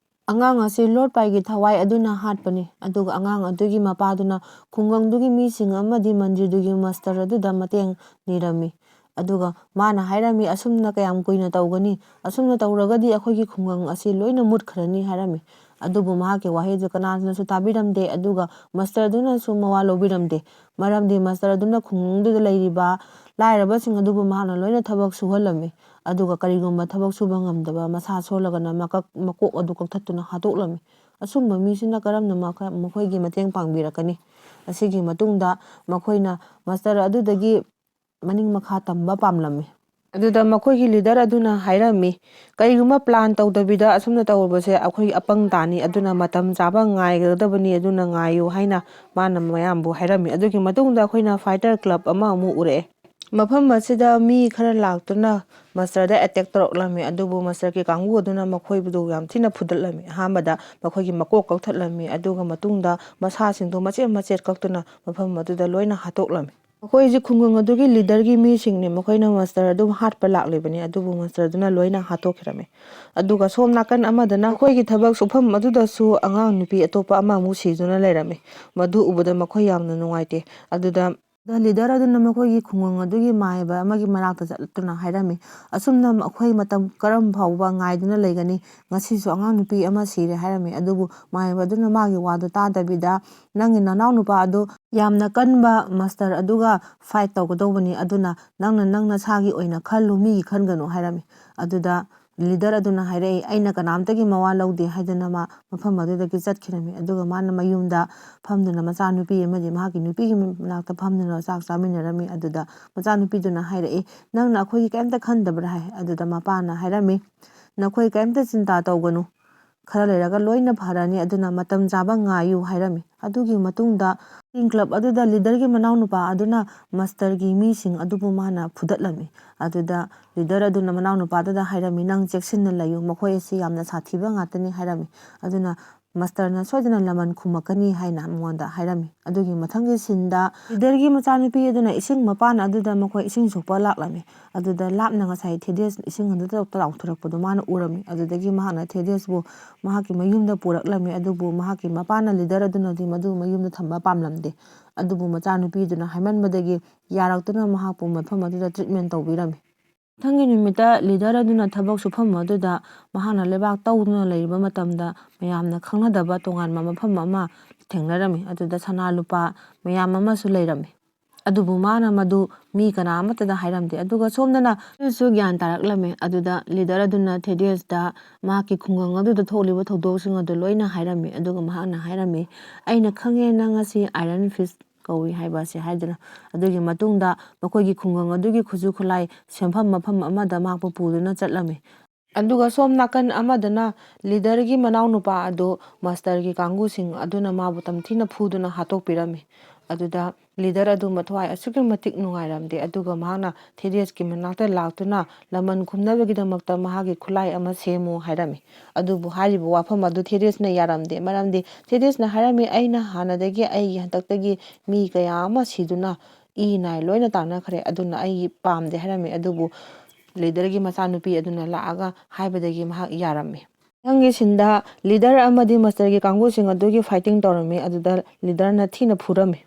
ꯑꯉꯥꯡ ꯑꯁꯤ ꯂꯣꯠꯄꯥꯏꯒꯤ ꯊꯋꯥꯏ ꯑꯗꯨꯅ ꯍꯥꯠꯄꯅꯤ꯫ ꯑꯗꯨꯒ ꯑꯉꯥꯡ ꯑꯗꯨꯒꯤ ꯃꯄꯥꯗꯨꯅ ꯈꯨꯡꯒꯪꯗꯨꯒꯤ ꯃꯤꯁꯤꯡ ꯑꯃꯗꯤ ꯃꯟꯗꯤꯔꯗꯨꯒꯤ ꯃꯥꯁꯇꯔ ꯑꯗꯨꯗ ꯃꯇꯦꯡ ꯅꯤꯔꯝꯃꯤ꯫ ꯑꯗꯨꯒ ꯃꯥꯅ ꯍꯥꯏꯔꯝꯃꯤ, "ꯑꯁꯨꯝꯅ ꯀꯌꯥꯝ ꯀꯨꯏꯅ ꯇꯧꯒꯅꯤ? ꯑꯁꯨꯝꯅ ꯇꯧꯔꯒꯗꯤ ꯑꯩꯈꯣꯏꯒꯤ ꯈꯨꯡꯒꯪ ꯑꯁꯤ ꯂꯣꯏꯅ ꯃꯨꯠꯈ꯭ꯔꯅꯤ" ꯍꯥꯏꯔꯝꯃꯤ꯫ ꯑꯗꯨꯕꯨ ꯃꯍꯥꯛꯀꯤ ꯋꯥꯍꯩꯗꯨ ꯀꯅꯥꯅꯁꯨ ꯇꯥꯕꯤꯔꯝꯗꯦ꯫ ꯑꯗꯨꯒ ꯃꯥꯁꯇꯔ ꯑꯗꯨꯅꯁꯨ ꯃꯋꯥ ꯂꯧꯕꯤꯔꯝꯗꯦ꯫ ꯃꯔꯝꯗꯤ ꯃꯥꯁꯇꯔ ꯑꯗꯨꯅ ꯈꯨꯡꯒꯪꯗꯨꯗ ꯂꯩꯔꯤꯕ ꯂꯥꯏꯔꯕꯁꯤꯡ ꯑꯗꯨꯕꯨ ꯃꯍꯥꯛꯅ ꯂꯣꯏꯅ ꯊꯕꯛ ꯁꯨꯍꯜꯂꯝꯃꯤ꯫ ꯑꯗꯨꯒ ꯀꯔꯤꯒꯨꯝꯕ ꯊꯕꯛ ꯁꯨꯕ ꯉꯝꯗꯕ, ꯃꯁꯥ ꯁꯣꯜꯂꯒꯅ ꯃꯀꯛ-, ꯃꯀꯣꯛ ꯑꯗꯨ ꯀꯛꯊꯠꯇꯨꯅ ꯍꯥꯠꯇꯣꯛꯂꯝꯃꯤ꯫ ꯑꯁꯨꯝꯕ ꯃꯤꯁꯤꯅ ꯀꯔꯝꯅ ꯃꯈ-, ꯃꯈꯣꯏꯒꯤ ꯃꯇꯦꯡ ꯄꯥꯡꯕꯤꯔꯛꯀꯅꯤ? ꯑꯁꯤꯒꯤ ꯃꯇꯨꯡꯗ ꯃꯈꯣꯏꯅ ꯃꯥꯁꯇꯔ ꯑꯗꯨꯗꯒꯤ ꯃꯅꯤꯡ ꯃꯈꯥ ꯇꯝꯕ ꯄꯥꯝꯂꯝꯃꯤ꯫ ꯑꯗꯨꯗ ꯃꯈꯣꯏꯒꯤ ꯂꯤꯗꯔ ꯑꯗꯨꯅ ꯍꯥꯏꯔꯝꯃꯤ, "ꯀꯔꯤꯒꯨꯝꯕ ꯄ꯭ꯂꯥꯟ ꯇꯧꯗꯕꯤꯗ ꯑꯁꯨꯝꯅ ꯇꯧꯔꯨꯕꯁꯦ ꯑꯩꯈꯣꯏ ꯑꯄꯪ ꯇꯥꯅꯤ, ꯑꯗꯨꯅ ꯃꯇꯝ ꯆꯥꯕ ꯉꯥꯏꯒꯗꯕꯅꯤ, ꯑꯗꯨꯅ ꯉꯥꯏꯌꯨ" ꯍꯥꯏꯅ ꯃꯥꯅ ꯃꯌꯥꯝꯕꯨ ꯍꯥꯏꯔꯝꯃꯤ꯫ ꯑꯗꯨꯒꯤ ꯃꯇꯨꯡꯗ ꯑꯩꯈꯣꯏꯅ ꯐꯥꯏꯇꯔ ꯀ꯭ꯂꯕ ꯑꯃ ꯑꯃꯨꯛ ꯎꯔꯛꯑꯦ꯫ ꯃꯐꯝ ꯑꯁꯤꯗ ꯃꯤ ꯈꯔ ꯂꯥꯛꯇꯨꯅ ꯃꯥꯁꯇꯔꯗ ꯑꯦꯇꯦꯛ ꯇꯧꯔꯛꯂꯝꯃꯤ, ꯑꯗꯨꯕꯨ ꯃꯥꯁꯇꯔꯒꯤ ꯀꯥꯡꯕꯨ ꯑꯗꯨꯅ ꯃꯈꯣꯏꯕꯨ ꯌꯥꯝ ꯊꯤꯅ ꯐꯨꯗꯠꯂꯝꯃꯤ꯫ ꯑꯍꯥꯟꯕꯗ ꯃꯈꯣꯏꯒꯤ ꯃꯀꯣꯛ ꯀꯛꯊꯠꯂꯝꯃꯤ, ꯑꯗꯨꯒ ꯃꯇꯨꯡꯗ ꯃꯁꯥꯁꯤꯡꯗꯣ ꯃꯆꯦꯠ ꯃꯆꯦꯠ ꯀꯛꯇꯨꯅ ꯃꯐꯝ ꯑꯗꯨꯗ ꯂꯣꯏꯅ ꯍꯥꯠꯇꯣꯛꯂꯝꯃꯤ꯫ ꯃꯈꯣꯏꯁꯤ ꯈꯨꯡꯒꯪ ꯑꯗꯨꯒꯤ ꯂꯤꯗꯔꯒꯤ ꯃꯤꯁꯤꯡꯅꯤ꯫ ꯃꯈꯣꯏꯅ ꯃꯥꯁꯇꯔ ꯑꯗꯨ ꯍꯥꯠꯄ ꯂꯥꯛꯂꯤꯕꯅꯤ, ꯑꯗꯨꯕꯨ ꯃꯥꯁꯇꯔ ꯑꯗꯨꯅ ꯂꯣꯏꯅ ꯍꯥꯠꯇꯣꯛꯈꯤꯔꯝꯃꯤ꯫ ꯑꯗꯨꯒ ꯁꯣꯝ ꯅꯥꯀꯟ ꯑꯃꯗꯅ ꯑꯩꯈꯣꯏꯒꯤ ꯊꯕꯛ ꯁꯨꯐꯝ ꯑꯗꯨꯗꯁꯨ ꯑꯉꯥꯡ ꯅꯨꯄꯤ ꯑꯇꯣꯞꯄ ꯑꯃꯃꯨꯛ ꯁꯤꯗꯨꯅ ꯂꯩꯔꯝꯃꯤ꯫ ꯃꯗꯨ ꯎꯕꯗ ꯃꯈꯣꯏ ꯌꯥꯝꯅ ꯅꯨꯡꯉꯥꯏꯇꯦ꯫ ꯑꯗꯨꯗ ꯂꯤꯗꯔ ꯑꯗꯨꯅ ꯃꯈꯣꯏꯒꯤ ꯈꯨꯡꯒꯪ ꯑꯗꯨꯒꯤ ꯃꯥꯏꯕ ꯑꯃꯒꯤ ꯃꯅꯥꯛꯇ ꯆꯠꯇꯨꯅ ꯍꯥꯏꯔꯝꯃꯤ, "ꯑꯁꯨꯝꯅ ꯑꯩꯈꯣꯏ ꯃꯇꯝ ꯀꯔꯝ ꯐꯥꯎꯕ ꯉꯥꯏꯗꯨꯅ ꯂꯩꯒꯅꯤ? ꯉꯁꯤꯁꯨ ꯑꯉꯥꯡ ꯅꯨꯄꯤ ꯑꯃ ꯁꯤꯔꯦ" ꯍꯥꯏꯔꯝꯃꯤ꯫ ꯑꯗꯨꯕꯨ ꯃꯥꯏꯕ ꯑꯗꯨꯅ ꯃꯥꯒꯤ ꯋꯥꯗꯨ ꯇꯥꯗꯕꯤꯗ, "ꯅꯪꯒꯤ ꯅꯅꯥꯎ ꯅꯨꯄꯥ ꯑꯗꯨ ꯌꯥꯝꯅ ꯀꯟꯕ ꯃꯥꯁꯇꯔ ꯑꯗꯨꯒ ꯐꯥꯏꯠ ꯇꯧꯒꯗꯧꯕꯅꯤ, ꯑꯗꯨꯅ ꯅꯪꯅ ꯅꯪ ꯅꯁꯥꯒꯤ ꯑꯣꯏꯅ ꯈꯜꯂꯨ, ꯃꯤꯒꯤ ꯈꯟꯒꯅꯨ" ꯍꯥꯏꯔꯝꯃꯤ꯫ ꯑꯗꯨꯗ ꯂꯤꯗꯔ ꯑꯗꯨꯅ ꯍꯥꯏꯔꯛꯏ, "ꯑꯩꯅ ꯀꯅꯥꯝꯇꯒꯤ ꯃꯋꯥ ꯂꯧꯗꯦ" ꯍꯥꯏꯗꯨꯅ ꯃꯥ ꯃꯐꯝ ꯑꯗꯨꯗꯒꯤ ꯆꯠꯈꯤꯔꯝꯃꯤ꯫ ꯑꯗꯨꯒ ꯃꯥꯅ ꯃꯌꯨꯝꯗ ꯐꯝꯗꯨꯅ ꯃꯆꯥꯅꯨꯄꯤ ꯑꯃꯗꯤ ꯃꯍꯥꯛꯀꯤ ꯅꯨꯄꯤꯒꯤ ꯃꯅꯥꯛꯇ ꯐꯝꯗꯨꯅ ꯆꯥꯛ ꯆꯥꯃꯤꯟꯅꯔꯝꯃꯤ꯫ ꯑꯗꯨꯗ ꯃꯆꯥꯅꯨꯄꯤꯗꯨꯅ ꯍꯥꯏꯔꯛꯏ, "ꯅꯪꯅ ꯑꯩꯈꯣꯏꯒꯤ ꯀꯔꯤꯝꯇ ꯈꯟꯗꯕ꯭ꯔꯥ?" ꯍꯥꯏ꯫ ꯑꯗꯨꯗ ꯃꯄꯥꯅ ꯍꯥꯏꯔꯝꯃꯤ, "ꯅꯈꯣꯏ ꯀꯔꯤꯝꯇ ꯆꯤꯟꯇꯥ ꯇꯧꯒꯅꯨ, ꯈꯔ ꯂꯩꯔꯒ ꯂꯣꯏꯅ ꯐꯔꯅꯤ, ꯑꯗꯨꯅ ꯃꯇꯝ ꯆꯥꯕ ꯉꯥꯏꯌꯨ" ꯍꯥꯏꯔꯝꯃꯤ꯫ ꯑꯗꯨꯒꯤ ꯃꯇꯨꯡꯗ ꯁ꯭ꯄꯣꯔꯇꯤꯡ ꯀ꯭ꯂꯕ ꯑꯗꯨꯗ ꯂꯤꯗꯔꯒꯤ ꯃꯅꯥꯎꯅꯨꯄꯥ ꯑꯗꯨꯅ ꯃꯥꯁꯇꯔꯒꯤ ꯃꯤꯁꯤꯡ ꯑꯗꯨꯕꯨ ꯃꯥꯅ ꯐꯨꯗꯠꯂꯝꯃꯤ꯫ ꯑꯗꯨꯗ ꯂꯤꯗꯔ ꯑꯗꯨꯅ ꯃꯅꯥꯎꯅꯨꯄꯥꯗꯨꯗ ꯍꯥꯏꯔꯝꯃꯤ, "ꯅꯪ ꯆꯦꯛꯁꯤꯟꯅ ꯂꯩꯌꯨ, ꯃꯈꯣꯏ ꯑꯁꯤ ꯌꯥꯝꯅ ꯁꯥꯊꯤꯕ ꯉꯥꯛꯇꯅꯤ" ꯍꯥꯏꯔꯝꯃꯤ꯫ ꯑꯗꯨꯅ ꯃꯥꯁꯇꯔꯅ ꯁꯣꯏꯗꯅ ꯂꯃꯟ ꯈꯨꯝꯃꯛꯀꯅꯤ ꯍꯥꯏꯅ ꯃꯉꯣꯟꯗ ꯍꯥꯏꯔꯝꯃꯤ꯫ ꯑꯗꯨꯒꯤ ꯃꯊꯪꯒꯤ ꯁꯤꯟꯗ ꯂꯤꯗꯔꯒꯤ ꯃꯆꯥꯅꯨꯄꯤ ꯑꯗꯨꯅ ꯏꯁꯤꯡ ꯃꯄꯥꯟ ꯑꯗꯨꯗ ꯃꯈꯣꯏ ꯏꯁꯤꯡ ꯁꯣꯛꯄ ꯂꯥꯛꯂꯝꯃꯤ꯫ ꯑꯗꯨꯗ ꯂꯥꯞꯅ ꯉꯁꯥꯏ ꯊꯦꯗꯤꯌꯁ ꯏꯁꯤꯡ ꯑꯗꯨꯗ ꯂꯥꯎꯊꯣꯔꯛꯄꯗꯨ ꯃꯥꯅ ꯎꯔꯝꯃꯤ꯫ ꯑꯗꯨꯗꯒꯤ ꯃꯍꯥꯛꯅ ꯊꯦꯗꯤꯌꯁꯄꯨ ꯃꯍꯥꯛꯀꯤ ꯃꯌꯨꯝꯗ ꯄꯨꯔꯛꯂꯝꯃꯤ꯫ ꯑꯗꯨꯕꯨ ꯃꯍꯥꯛꯀꯤ ꯃꯄꯥꯅ ꯂꯤꯗꯔ ꯑꯗꯨꯅꯗꯤ ꯃꯗꯨ ꯃꯌꯨꯝꯗ ꯊꯝꯕ ꯄꯥꯝꯂꯝꯗꯦ꯫ ꯑꯗꯨꯕꯨ ꯃꯆꯥꯅꯨꯄꯤꯗꯨꯅ ꯍꯥꯏꯃꯟꯕꯗꯒꯤ ꯌꯥꯔꯛꯇꯨꯅ ꯃꯍꯥꯛꯄꯨ ꯃꯐꯝ ꯑꯗꯨꯗ ꯇ꯭ꯔꯤꯠꯃꯦꯟ ꯇꯧꯕꯤꯔꯝꯃꯤ꯫ ꯃꯊꯪꯒꯤ ꯅꯨꯃꯤꯠꯇ ꯂꯤꯗꯔ ꯑꯗꯨꯅ ꯊꯕꯛ ꯁꯨꯐꯝ ꯑꯗꯨꯗ ꯃꯍꯥꯛꯅ ꯂꯩꯕꯥꯛ ꯇꯧꯗꯨꯅ ꯂꯩꯔꯤꯕ ꯃꯇꯝꯗ ꯃꯌꯥꯝꯅ ꯈꯪꯅꯗꯕ ꯇꯣꯉꯥꯟꯕ ꯃꯐꯝ ꯑꯃ ꯊꯦꯡꯅꯔꯝꯃꯤ꯫ ꯑꯗꯨꯗ ꯁꯅꯥ ꯂꯨꯄꯥ ꯃꯌꯥꯝ ꯑꯃꯁꯨ ꯂꯩꯔꯝꯃꯤ꯫ ꯑꯗꯨꯕꯨ ꯃꯥꯅ ꯃꯗꯨ ꯃꯤ ꯀꯅꯥ ꯑꯃꯠꯇꯗ ꯍꯥꯏꯔꯝꯗꯦ꯫ ꯑꯗꯨꯒ ꯁꯣꯝꯗꯅ ꯁꯨ ꯒ꯭ꯌꯥꯟ ꯇꯥꯔꯛꯂꯝꯃꯤ꯫ ꯑꯗꯨꯗ ꯂꯤꯗꯔ ꯑꯗꯨꯅ ꯊꯦꯗꯤꯌꯁꯇ ꯃꯍꯥꯛꯀꯤ ꯈꯨꯡꯒꯪ ꯑꯗꯨꯗ ꯊꯣꯛꯂꯤꯕ ꯊꯧꯗꯣꯛꯁꯤꯡ ꯑꯗꯨ ꯂꯣꯏꯅ ꯍꯥꯏꯔꯝꯃꯤ꯫ ꯑꯗꯨꯒ ꯃꯍꯥꯛꯅ ꯍꯥꯏꯔꯝꯃꯤ, "ꯑꯩꯅ ꯈꯪꯉꯦ, ꯅꯪ ꯑꯁꯤ ꯑꯥꯏꯔꯟ ꯐꯤꯁ ꯀꯧꯏ ꯍꯥꯏꯕ ꯑꯁꯤ" ꯍꯥꯏꯗꯨꯅ꯫ ꯑꯗꯨꯒꯤ ꯃꯇꯨꯡꯗ ꯃꯈꯣꯏꯒꯤ ꯈꯨꯡꯒꯪ ꯑꯗꯨꯒꯤ ꯈꯨꯠꯁꯨ ꯈꯨꯠꯂꯥꯏ ꯁꯦꯝꯐꯝ ꯃꯐꯝ ꯑꯃꯗ ꯃꯍꯥꯛꯄꯨ ꯄꯨꯗꯨꯅ ꯆꯠꯂꯝꯃꯤ꯫ ꯑꯗꯨꯒ ꯁꯣꯝ ꯅꯥꯀꯟ ꯑꯃꯗꯅ ꯂꯤꯗꯔꯒꯤ ꯃꯅꯥꯎꯅꯨꯄꯥ ꯑꯗꯨ ꯃꯥꯁꯇꯔꯒꯤ ꯀꯥꯡꯕꯨꯁꯤꯡ ꯑꯗꯨꯅ ꯃꯥꯕꯨ ꯇꯝꯊꯤꯅ ꯐꯨꯗꯨꯅ ꯍꯥꯠꯇꯣꯛꯄꯤꯔꯝꯃꯤ꯫ ꯑꯗꯨꯗ ꯂꯤꯗꯔ ꯑꯗꯨ ꯃꯊ꯭ꯋꯥꯏ ꯑꯁꯨꯛꯀꯤ ꯃꯇꯤꯛ ꯅꯨꯡꯉꯥꯏꯔꯝꯗꯦ꯫ ꯑꯗꯨꯒ ꯃꯍꯥꯛꯅ ꯊꯦꯗꯤꯌꯁꯀꯤ ꯃꯅꯥꯛꯇ ꯂꯥꯛꯇꯨꯅ ꯂꯃꯟ ꯈꯨꯝꯅꯕꯒꯤꯗꯃꯛꯇ ꯃꯍꯥꯛꯀꯤ ꯈꯨꯠꯂꯥꯏ ꯑꯃ ꯁꯦꯝꯃꯨ ꯍꯥꯏꯔꯝꯃꯤ꯫ ꯑꯗꯨꯕꯨ ꯍꯥꯏꯔꯤꯕ ꯋꯥꯐꯝ ꯑꯗꯨ ꯊꯦꯗꯤꯌꯁꯅ ꯌꯥꯔꯝꯗꯦ꯫ ꯃꯔꯝꯗꯤ ꯊꯦꯗꯤꯌꯁꯅ ꯍꯥꯏꯔꯝꯃꯤ, "ꯑꯩꯅ ꯍꯥꯟꯅꯗꯒꯤ ꯑꯩꯒꯤ ꯍꯟꯗꯛꯇꯒꯤ ꯃꯤ ꯀꯌꯥ ꯑꯃ ꯁꯤꯗꯨꯅ ꯏ ꯅꯥꯏ ꯂꯣꯏꯅ ꯇꯥꯟꯅꯈ꯭ꯔꯦ꯫ ꯑꯗꯨꯅ ꯑꯩ ꯄꯥꯝꯗꯦ" ꯍꯥꯏꯔꯝꯃꯤ꯫ ꯑꯗꯨꯕꯨ ꯂꯤꯗꯔꯒꯤ ꯃꯆꯥꯅꯨꯄꯤ ꯑꯗꯨꯅ ꯂꯥꯛꯑꯒ ꯍꯥꯏꯕꯗꯒꯤ ꯃꯍꯥꯛ ꯌꯥꯔꯝꯃꯤ꯫ ꯃꯊꯪꯒꯤ ꯁꯤꯟꯗ ꯂꯤꯗꯔ ꯑꯃꯗꯤ ꯃꯥꯁꯇꯔꯒꯤ ꯀꯥꯡꯕꯨꯁꯤꯡ ꯑꯗꯨꯒꯤ ꯐꯥꯏꯇꯤꯡ ꯇꯧꯔꯝꯃꯤ꯫ ꯑꯗꯨꯗ ꯂꯤꯗꯔꯅ ꯊꯤꯅ ꯐꯨꯔꯝꯃꯤ꯫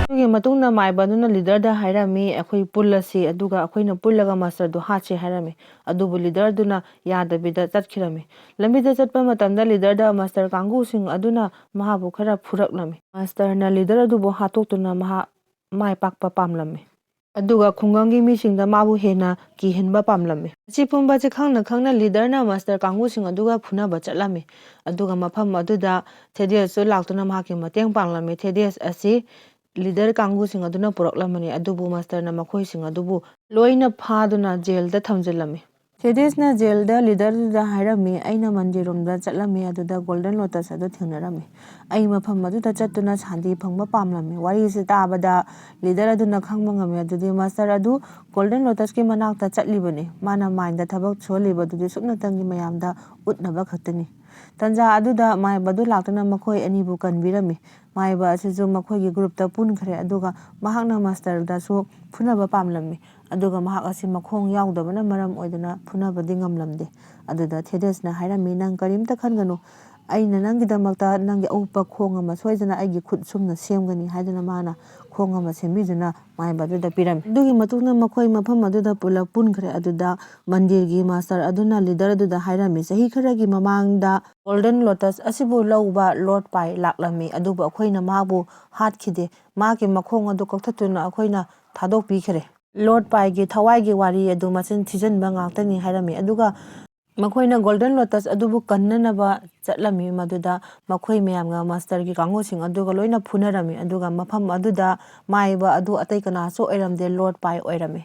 ꯑꯗꯨꯒꯤ ꯃꯇꯨꯡꯗ ꯃꯥꯏꯕ ꯑꯗꯨꯅ ꯂꯤꯗꯔꯗ ꯍꯥꯏꯔꯝꯃꯤ, "ꯑꯩꯈꯣꯏ ꯄꯨꯜꯂꯁꯤ, ꯑꯗꯨꯒ ꯑꯩꯈꯣꯏꯅ ꯄꯨꯜꯂꯒ ꯃꯥꯁꯇꯔꯗꯨ ꯍꯥꯠꯁꯤ" ꯍꯥꯏꯔꯝꯃꯤ꯫ ꯑꯗꯨꯕꯨ ꯂꯤꯗꯔꯗꯨꯅ ꯌꯥꯗꯕꯤꯗ ꯆꯠꯈꯤꯔꯝꯃꯤ꯫ ꯂꯝꯕꯤꯗ ꯆꯠꯄ ꯃꯇꯝꯗ ꯂꯤꯗꯔꯗ ꯃꯥꯁꯇꯔ ꯀꯥꯡꯕꯨꯁꯤꯡ ꯑꯗꯨꯅ ꯃꯍꯥꯛꯄꯨ ꯈꯔ ꯐꯨꯔꯛꯂꯝꯃꯤ꯫ ꯃꯥꯁꯇꯔꯅ ꯂꯤꯗꯔ ꯑꯗꯨꯕꯨ ꯍꯥꯠꯇꯣꯛꯇꯨꯅ ꯃꯍꯥꯛ ꯃꯥꯏ ꯄꯥꯛꯄ ꯄꯥꯝꯂꯝꯃꯤ꯫ ꯑꯗꯨꯒ ꯈꯨꯡꯒꯪꯒꯤ ꯃꯤꯁꯤꯡꯗ ꯃꯥꯕꯨ ꯍꯦꯟꯅ ꯀꯤꯍꯟꯕ ꯄꯥꯝꯂꯝꯃꯤ꯫ ꯃꯁꯤ ꯄꯨꯝꯕꯁꯤ ꯈꯪꯅ ꯈꯪꯅ ꯂꯤꯗꯔꯅ ꯃꯥꯁꯇꯔ ꯀꯥꯡꯕꯨꯁꯤꯡ ꯑꯗꯨꯒ ꯐꯨꯅꯕ ꯆꯠꯂꯝꯃꯤ꯫ ꯑꯗꯨꯒ ꯃꯐꯝ ꯑꯗꯨꯗ ꯊꯦꯗꯤꯌꯁꯁꯨ ꯂꯥꯛꯇꯨꯅ ꯃꯍꯥꯛꯀꯤ ꯃꯇꯦꯡ ꯄꯥꯡꯂꯝꯃꯤ꯫ ꯊꯦꯗꯤꯌꯁ ꯑꯁꯤ ꯂꯤꯗꯔ ꯀꯥꯡꯕꯨꯁꯤꯡ ꯑꯗꯨꯅ ꯄꯨꯔꯛꯂꯝꯕꯅꯤ, ꯑꯗꯨꯕꯨ ꯃꯥꯁꯇꯔꯅ ꯃꯈꯣꯏꯁꯤꯡ ꯑꯗꯨꯕꯨ ꯂꯣꯏꯅ ꯐꯥꯗꯨꯅ ꯖꯦꯜꯗ ꯊꯝꯖꯤꯜꯂꯝꯃꯤ꯫ ꯊꯦꯗꯤꯁꯅ ꯖꯦꯜꯗ ꯂꯤꯗꯔꯗꯨꯗ ꯍꯥꯏꯔꯝꯃꯤ, "ꯑꯩꯅ ꯃꯟꯗꯤꯔꯔꯣꯝꯗ ꯆꯠꯂꯝꯃꯤ, ꯑꯗꯨꯗ ꯒꯣꯜꯗꯟ ꯂꯣꯇꯁ ꯑꯗꯨ ꯊꯦꯡꯅꯔꯝꯃꯤ꯫ ꯑꯩ ꯃꯐꯝ ꯑꯗꯨꯗ ꯆꯠꯇꯨꯅ ꯁꯥꯟꯇꯤ ꯐꯪꯕ ꯄꯥꯝꯂꯝꯃꯤ꯫" ꯋꯥꯔꯤꯁꯤ ꯇꯥꯕꯗ ꯂꯤꯗꯔ ꯑꯗꯨꯅ ꯈꯪꯕ ꯉꯝꯃꯤ, ꯑꯗꯨꯗꯤ ꯃꯥꯁꯇꯔ ꯑꯗꯨ ꯒꯣꯜꯗꯟ ꯂꯣꯇꯁꯀꯤ ꯃꯅꯥꯛꯇ ꯆꯠꯂꯤꯕꯅꯤ꯫ ꯃꯥꯅ ꯃꯥꯏꯟꯗ ꯊꯕꯛ ꯁꯨꯍꯜꯂꯤꯕ ꯑꯗꯨꯗꯤ ꯁꯨꯞꯅꯇꯪꯒꯤ ꯃꯌꯥꯝꯗ ꯎꯠꯅꯕ ꯈꯛꯇꯅꯤ꯫ ꯇꯟꯖꯥ ꯑꯗꯨꯗ ꯃꯥꯏꯕ ꯑꯗꯨ ꯂꯥꯛꯇꯨꯅ ꯃꯈꯣꯏ ꯑꯅꯤꯕꯨ ꯀꯟꯕꯤꯔꯝꯃꯤ꯫ ꯃꯥꯏꯕ ꯑꯁꯤꯁꯨ ꯃꯈꯣꯏꯒꯤ ꯒ꯭ꯔꯨꯞꯇ ꯄꯨꯟꯈ꯭ꯔꯦ, ꯑꯗꯨꯒ ꯃꯍꯥꯛꯅ ꯃꯥꯁꯇꯔꯗꯁꯨ ꯐꯨꯅꯕ ꯄꯥꯝꯂꯝꯃꯤ, ꯑꯗꯨꯒ ꯃꯍꯥꯛ ꯑꯁꯤ ꯃꯈꯣꯡ ꯌꯥꯎꯗꯕꯅ ꯃꯔꯝ ꯑꯣꯏꯗꯨꯅ ꯐꯨꯅꯕꯗꯤ ꯉꯝꯂꯝꯗꯦ꯫ ꯑꯗꯨꯗ ꯊꯦꯗꯤꯁꯅ ꯍꯥꯏꯔꯝꯃꯤ, "ꯅꯪ ꯀꯔꯤꯝꯇ ꯈꯟꯒꯅꯨ, ꯑꯩꯅ ꯅꯪꯒꯤꯗꯃꯛꯇ ꯅꯪꯒꯤ ꯑꯎꯞꯄ ꯈꯣꯡ ꯑꯃ ꯁꯣꯏꯗꯅ ꯑꯩꯒꯤ ꯈꯨꯠ ꯁꯨꯝꯅ ꯁꯦꯝꯒꯅꯤ" ꯍꯥꯏꯗꯨꯅ ꯃꯥꯅ ꯈꯣꯡ ꯑꯃ ꯁꯦꯝꯕꯤꯗꯨꯅ ꯃꯥꯏꯕ ꯑꯗꯨꯗ ꯄꯤꯔꯝꯃꯤ꯫ ꯑꯗꯨꯒꯤ ꯃꯇꯨꯡꯗ ꯃꯈꯣꯏ ꯃꯐꯝ ꯑꯗꯨꯗ ꯄꯨꯂꯞ ꯄꯨꯟꯈ꯭ꯔꯦ꯫ ꯑꯗꯨꯗ ꯃꯟꯗꯤꯔꯒꯤ ꯃꯥꯁꯇꯔ ꯑꯗꯨꯅ ꯂꯤꯗꯔ ꯑꯗꯨꯗ ꯍꯥꯏꯔꯝꯃꯤ, "ꯆꯍꯤ ꯈꯔꯒꯤ ꯃꯃꯥꯡꯗ ꯒꯣꯜꯗꯟ ꯂꯣꯇꯁ ꯑꯁꯤꯕꯨ ꯂꯧꯕ ꯂꯣꯔꯗ ꯄꯥꯏ ꯂꯥꯛꯂꯝꯃꯤ, ꯑꯗꯨꯕꯨ ꯑꯩꯈꯣꯏꯅ ꯃꯥꯕꯨ ꯍꯥꯠꯈꯤꯗꯦ꯫ ꯃꯥꯒꯤ ꯃꯈꯣꯡ ꯑꯗꯨ ꯀꯛꯊꯠꯇꯨꯅ ꯑꯩꯈꯣꯏꯅ ꯊꯥꯗꯣꯛꯄꯤꯈ꯭ꯔꯦ꯫ ꯂꯣꯔꯗ ꯄꯥꯏꯒꯤ ꯊꯋꯥꯏꯒꯤ ꯋꯥꯔꯤ ꯑꯗꯨ ꯃꯆꯤꯟ ꯊꯤꯖꯤꯟꯕ ꯉꯥꯛꯇꯅꯤ" ꯍꯥꯏꯔꯝꯃꯤ꯫ ꯑꯗꯨꯒ ꯃꯈꯣꯏꯅ ꯒꯣꯜꯗꯟ ꯂꯣꯇꯁ ꯑꯗꯨꯕꯨ ꯀꯟꯅꯅꯕ ꯆꯠꯂꯝꯃꯤ꯫ ꯃꯗꯨꯗ ꯃꯈꯣꯏ ꯃꯌꯥꯝꯒ ꯃꯥꯁꯇꯔꯒꯤ ꯀꯥꯡꯕꯨꯁꯤꯡ ꯑꯗꯨꯒ ꯂꯣꯏꯅ ꯐꯨꯅꯔꯝꯃꯤ꯫ ꯑꯗꯨꯒ ꯃꯐꯝ ꯑꯗꯨꯗ ꯃꯥꯏꯕ ꯑꯗꯨ ꯑꯇꯩ ꯀꯅꯥꯁꯨ ꯑꯣꯏꯔꯝꯗꯦ, ꯂꯣꯔꯗ ꯄꯥꯏ ꯑꯣꯏꯔꯝꯃꯤ꯫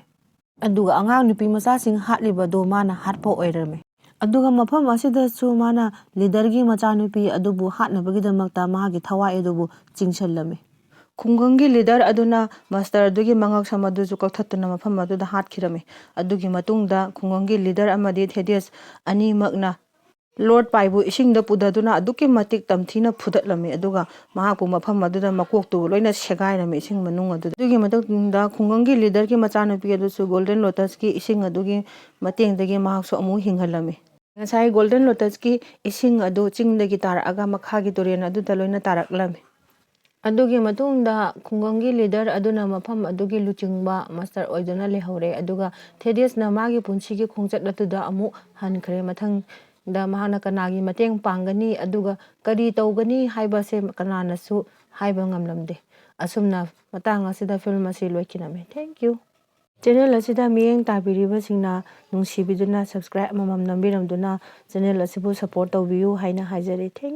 ꯑꯗꯨꯒ ꯑꯉꯥꯡ ꯅꯨꯄꯤ ꯃꯆꯥꯁꯤꯡ ꯍꯥꯠꯂꯤꯕꯗꯨ ꯃꯥꯅ ꯍꯥꯠꯄ ꯑꯣꯏꯔꯝꯃꯤ꯫ ꯑꯗꯨꯒ ꯃꯐꯝ ꯑꯁꯤꯗꯁꯨ ꯃꯥꯅ ꯂꯤꯗꯔꯒꯤ ꯃꯆꯥꯅꯨꯄꯤ ꯑꯗꯨꯕꯨ ꯍꯥꯠꯅꯕꯒꯤꯗꯃꯛꯇ ꯃꯥꯒꯤ ꯊꯋꯥꯏ ꯑꯗꯨꯕꯨ ꯆꯤꯡꯁꯤꯜꯂꯝꯃꯤ꯫ ꯈꯨꯡꯒꯪꯒꯤ ꯂꯤꯗꯔ ꯑꯗꯨꯅ ꯃꯥꯁꯇꯔ ꯑꯗꯨꯒꯤ ꯃꯉꯛꯁꯝ ꯑꯗꯨꯁꯨ ꯀꯛꯊꯠꯇꯨꯅ ꯃꯐꯝ ꯑꯗꯨꯗ ꯍꯥꯠꯈꯤꯔꯝꯃꯤ꯫ ꯑꯗꯨꯒꯤ ꯃꯇꯨꯡꯗ ꯈꯨꯡꯒꯪꯒꯤ ꯂꯤꯗꯔ ꯑꯃꯗꯤ ꯊꯦꯗꯤꯁ ꯑꯅꯤꯃꯛꯅ ꯂꯣꯔꯗ ꯄꯥꯏꯕꯨ ꯏꯁꯤꯡꯗ ꯄꯨꯊꯗꯨꯅ ꯑꯗꯨꯛꯀꯤ ꯃꯇꯤꯛ ꯇꯝꯊꯤꯅ ꯐꯨꯗꯠꯂꯝꯃꯤ, ꯑꯗꯨꯒ ꯃꯍꯥꯛꯄꯨ ꯃꯐꯝ ꯑꯗꯨꯗ ꯃꯀꯣꯛꯇꯨ ꯂꯣꯏꯅ ꯁꯦꯒꯥꯏꯔꯝꯃꯤ ꯏꯁꯤꯡ ꯃꯅꯨꯡ ꯑꯗꯨꯗ꯫ ꯑꯗꯨꯒꯤ ꯃꯇꯨꯡꯗ ꯈꯨꯡꯒꯪꯒꯤ ꯂꯤꯗꯔꯒꯤ ꯃꯆꯥꯅꯨꯄꯤ ꯑꯗꯨꯁꯨ ꯒꯣꯜꯗꯟ ꯂꯣꯇꯁꯀꯤ ꯏꯁꯤꯡ ꯑꯗꯨꯒꯤ ꯃꯇꯦꯡꯗꯒꯤ ꯃꯍꯥꯛꯁꯨ ꯑꯃꯨꯛ ꯍꯤꯡꯍꯜꯂꯝꯃꯤ꯫ ꯉꯁꯥꯏ ꯒꯣꯜꯗꯟ ꯂꯣꯇꯁꯀꯤ ꯏꯁꯤꯡ ꯑꯗꯨ ꯆꯤꯡꯗꯒꯤ ꯇꯥꯔꯛꯑꯒ ꯃꯈꯥꯒꯤ ꯇꯨꯔꯦꯜ ꯑꯗꯨꯗ ꯂꯣꯏꯅ ꯇꯥꯔꯛꯂꯝꯃꯤ꯫ ꯑꯗꯨꯒꯤ ꯃꯇꯨꯡꯗ ꯈꯨꯡꯒꯪꯒꯤ ꯂꯤꯗꯔ ꯑꯗꯨꯅ ꯃꯐꯝ ꯑꯗꯨꯒꯤ ꯂꯨꯆꯤꯡꯕ ꯃꯥꯁꯇꯔ ꯑꯣꯏꯗꯨꯅ ꯂꯩꯍꯧꯔꯦ, ꯑꯗꯨꯒ ꯊꯦꯗꯤꯁꯅ ꯃꯥꯒꯤ ꯄꯨꯟꯁꯤꯒꯤ ꯈꯣꯡꯆꯠ ꯑꯗꯨꯗ ꯑꯃꯨꯛ ꯍꯟꯈ꯭ꯔꯦ꯫ ꯃꯊꯪꯗ ꯃꯍꯥꯛꯅ ꯀꯅꯥꯒꯤ ꯃꯇꯦꯡ ꯄꯥꯡꯒꯅꯤ, ꯑꯗꯨꯒ ꯀꯔꯤ ꯇꯧꯒꯅꯤ ꯍꯥꯏꯕꯁꯦ ꯀꯅꯥꯅꯁꯨ ꯍꯥꯏꯕ ꯉꯝꯂꯝꯗꯦ꯫ ꯑꯁꯨꯝꯅ ꯃꯇꯥꯡ ꯑꯁꯤꯗ ꯐꯤꯂꯝ ꯑꯁꯤ ꯂꯣꯏꯈꯤꯔꯝꯃꯦ꯫ Thank you꯫ ꯆꯦꯅꯦꯜ ꯑꯁꯤꯗ ꯃꯤꯠꯌꯦꯡ ꯇꯥꯕꯤꯔꯤꯕꯁꯤꯡꯅ ꯅꯨꯡꯁꯤꯕꯤꯗꯨꯅ subscribe ꯑꯃꯃꯝ ꯅꯝꯕꯤꯔꯝꯗꯨꯅ ꯆꯦꯅꯦꯜ ꯑꯁꯤꯕꯨ support ꯇꯧꯕꯤꯌꯨ ꯍꯥꯏꯅ ꯍꯥꯏꯖꯔꯤ꯫ Thank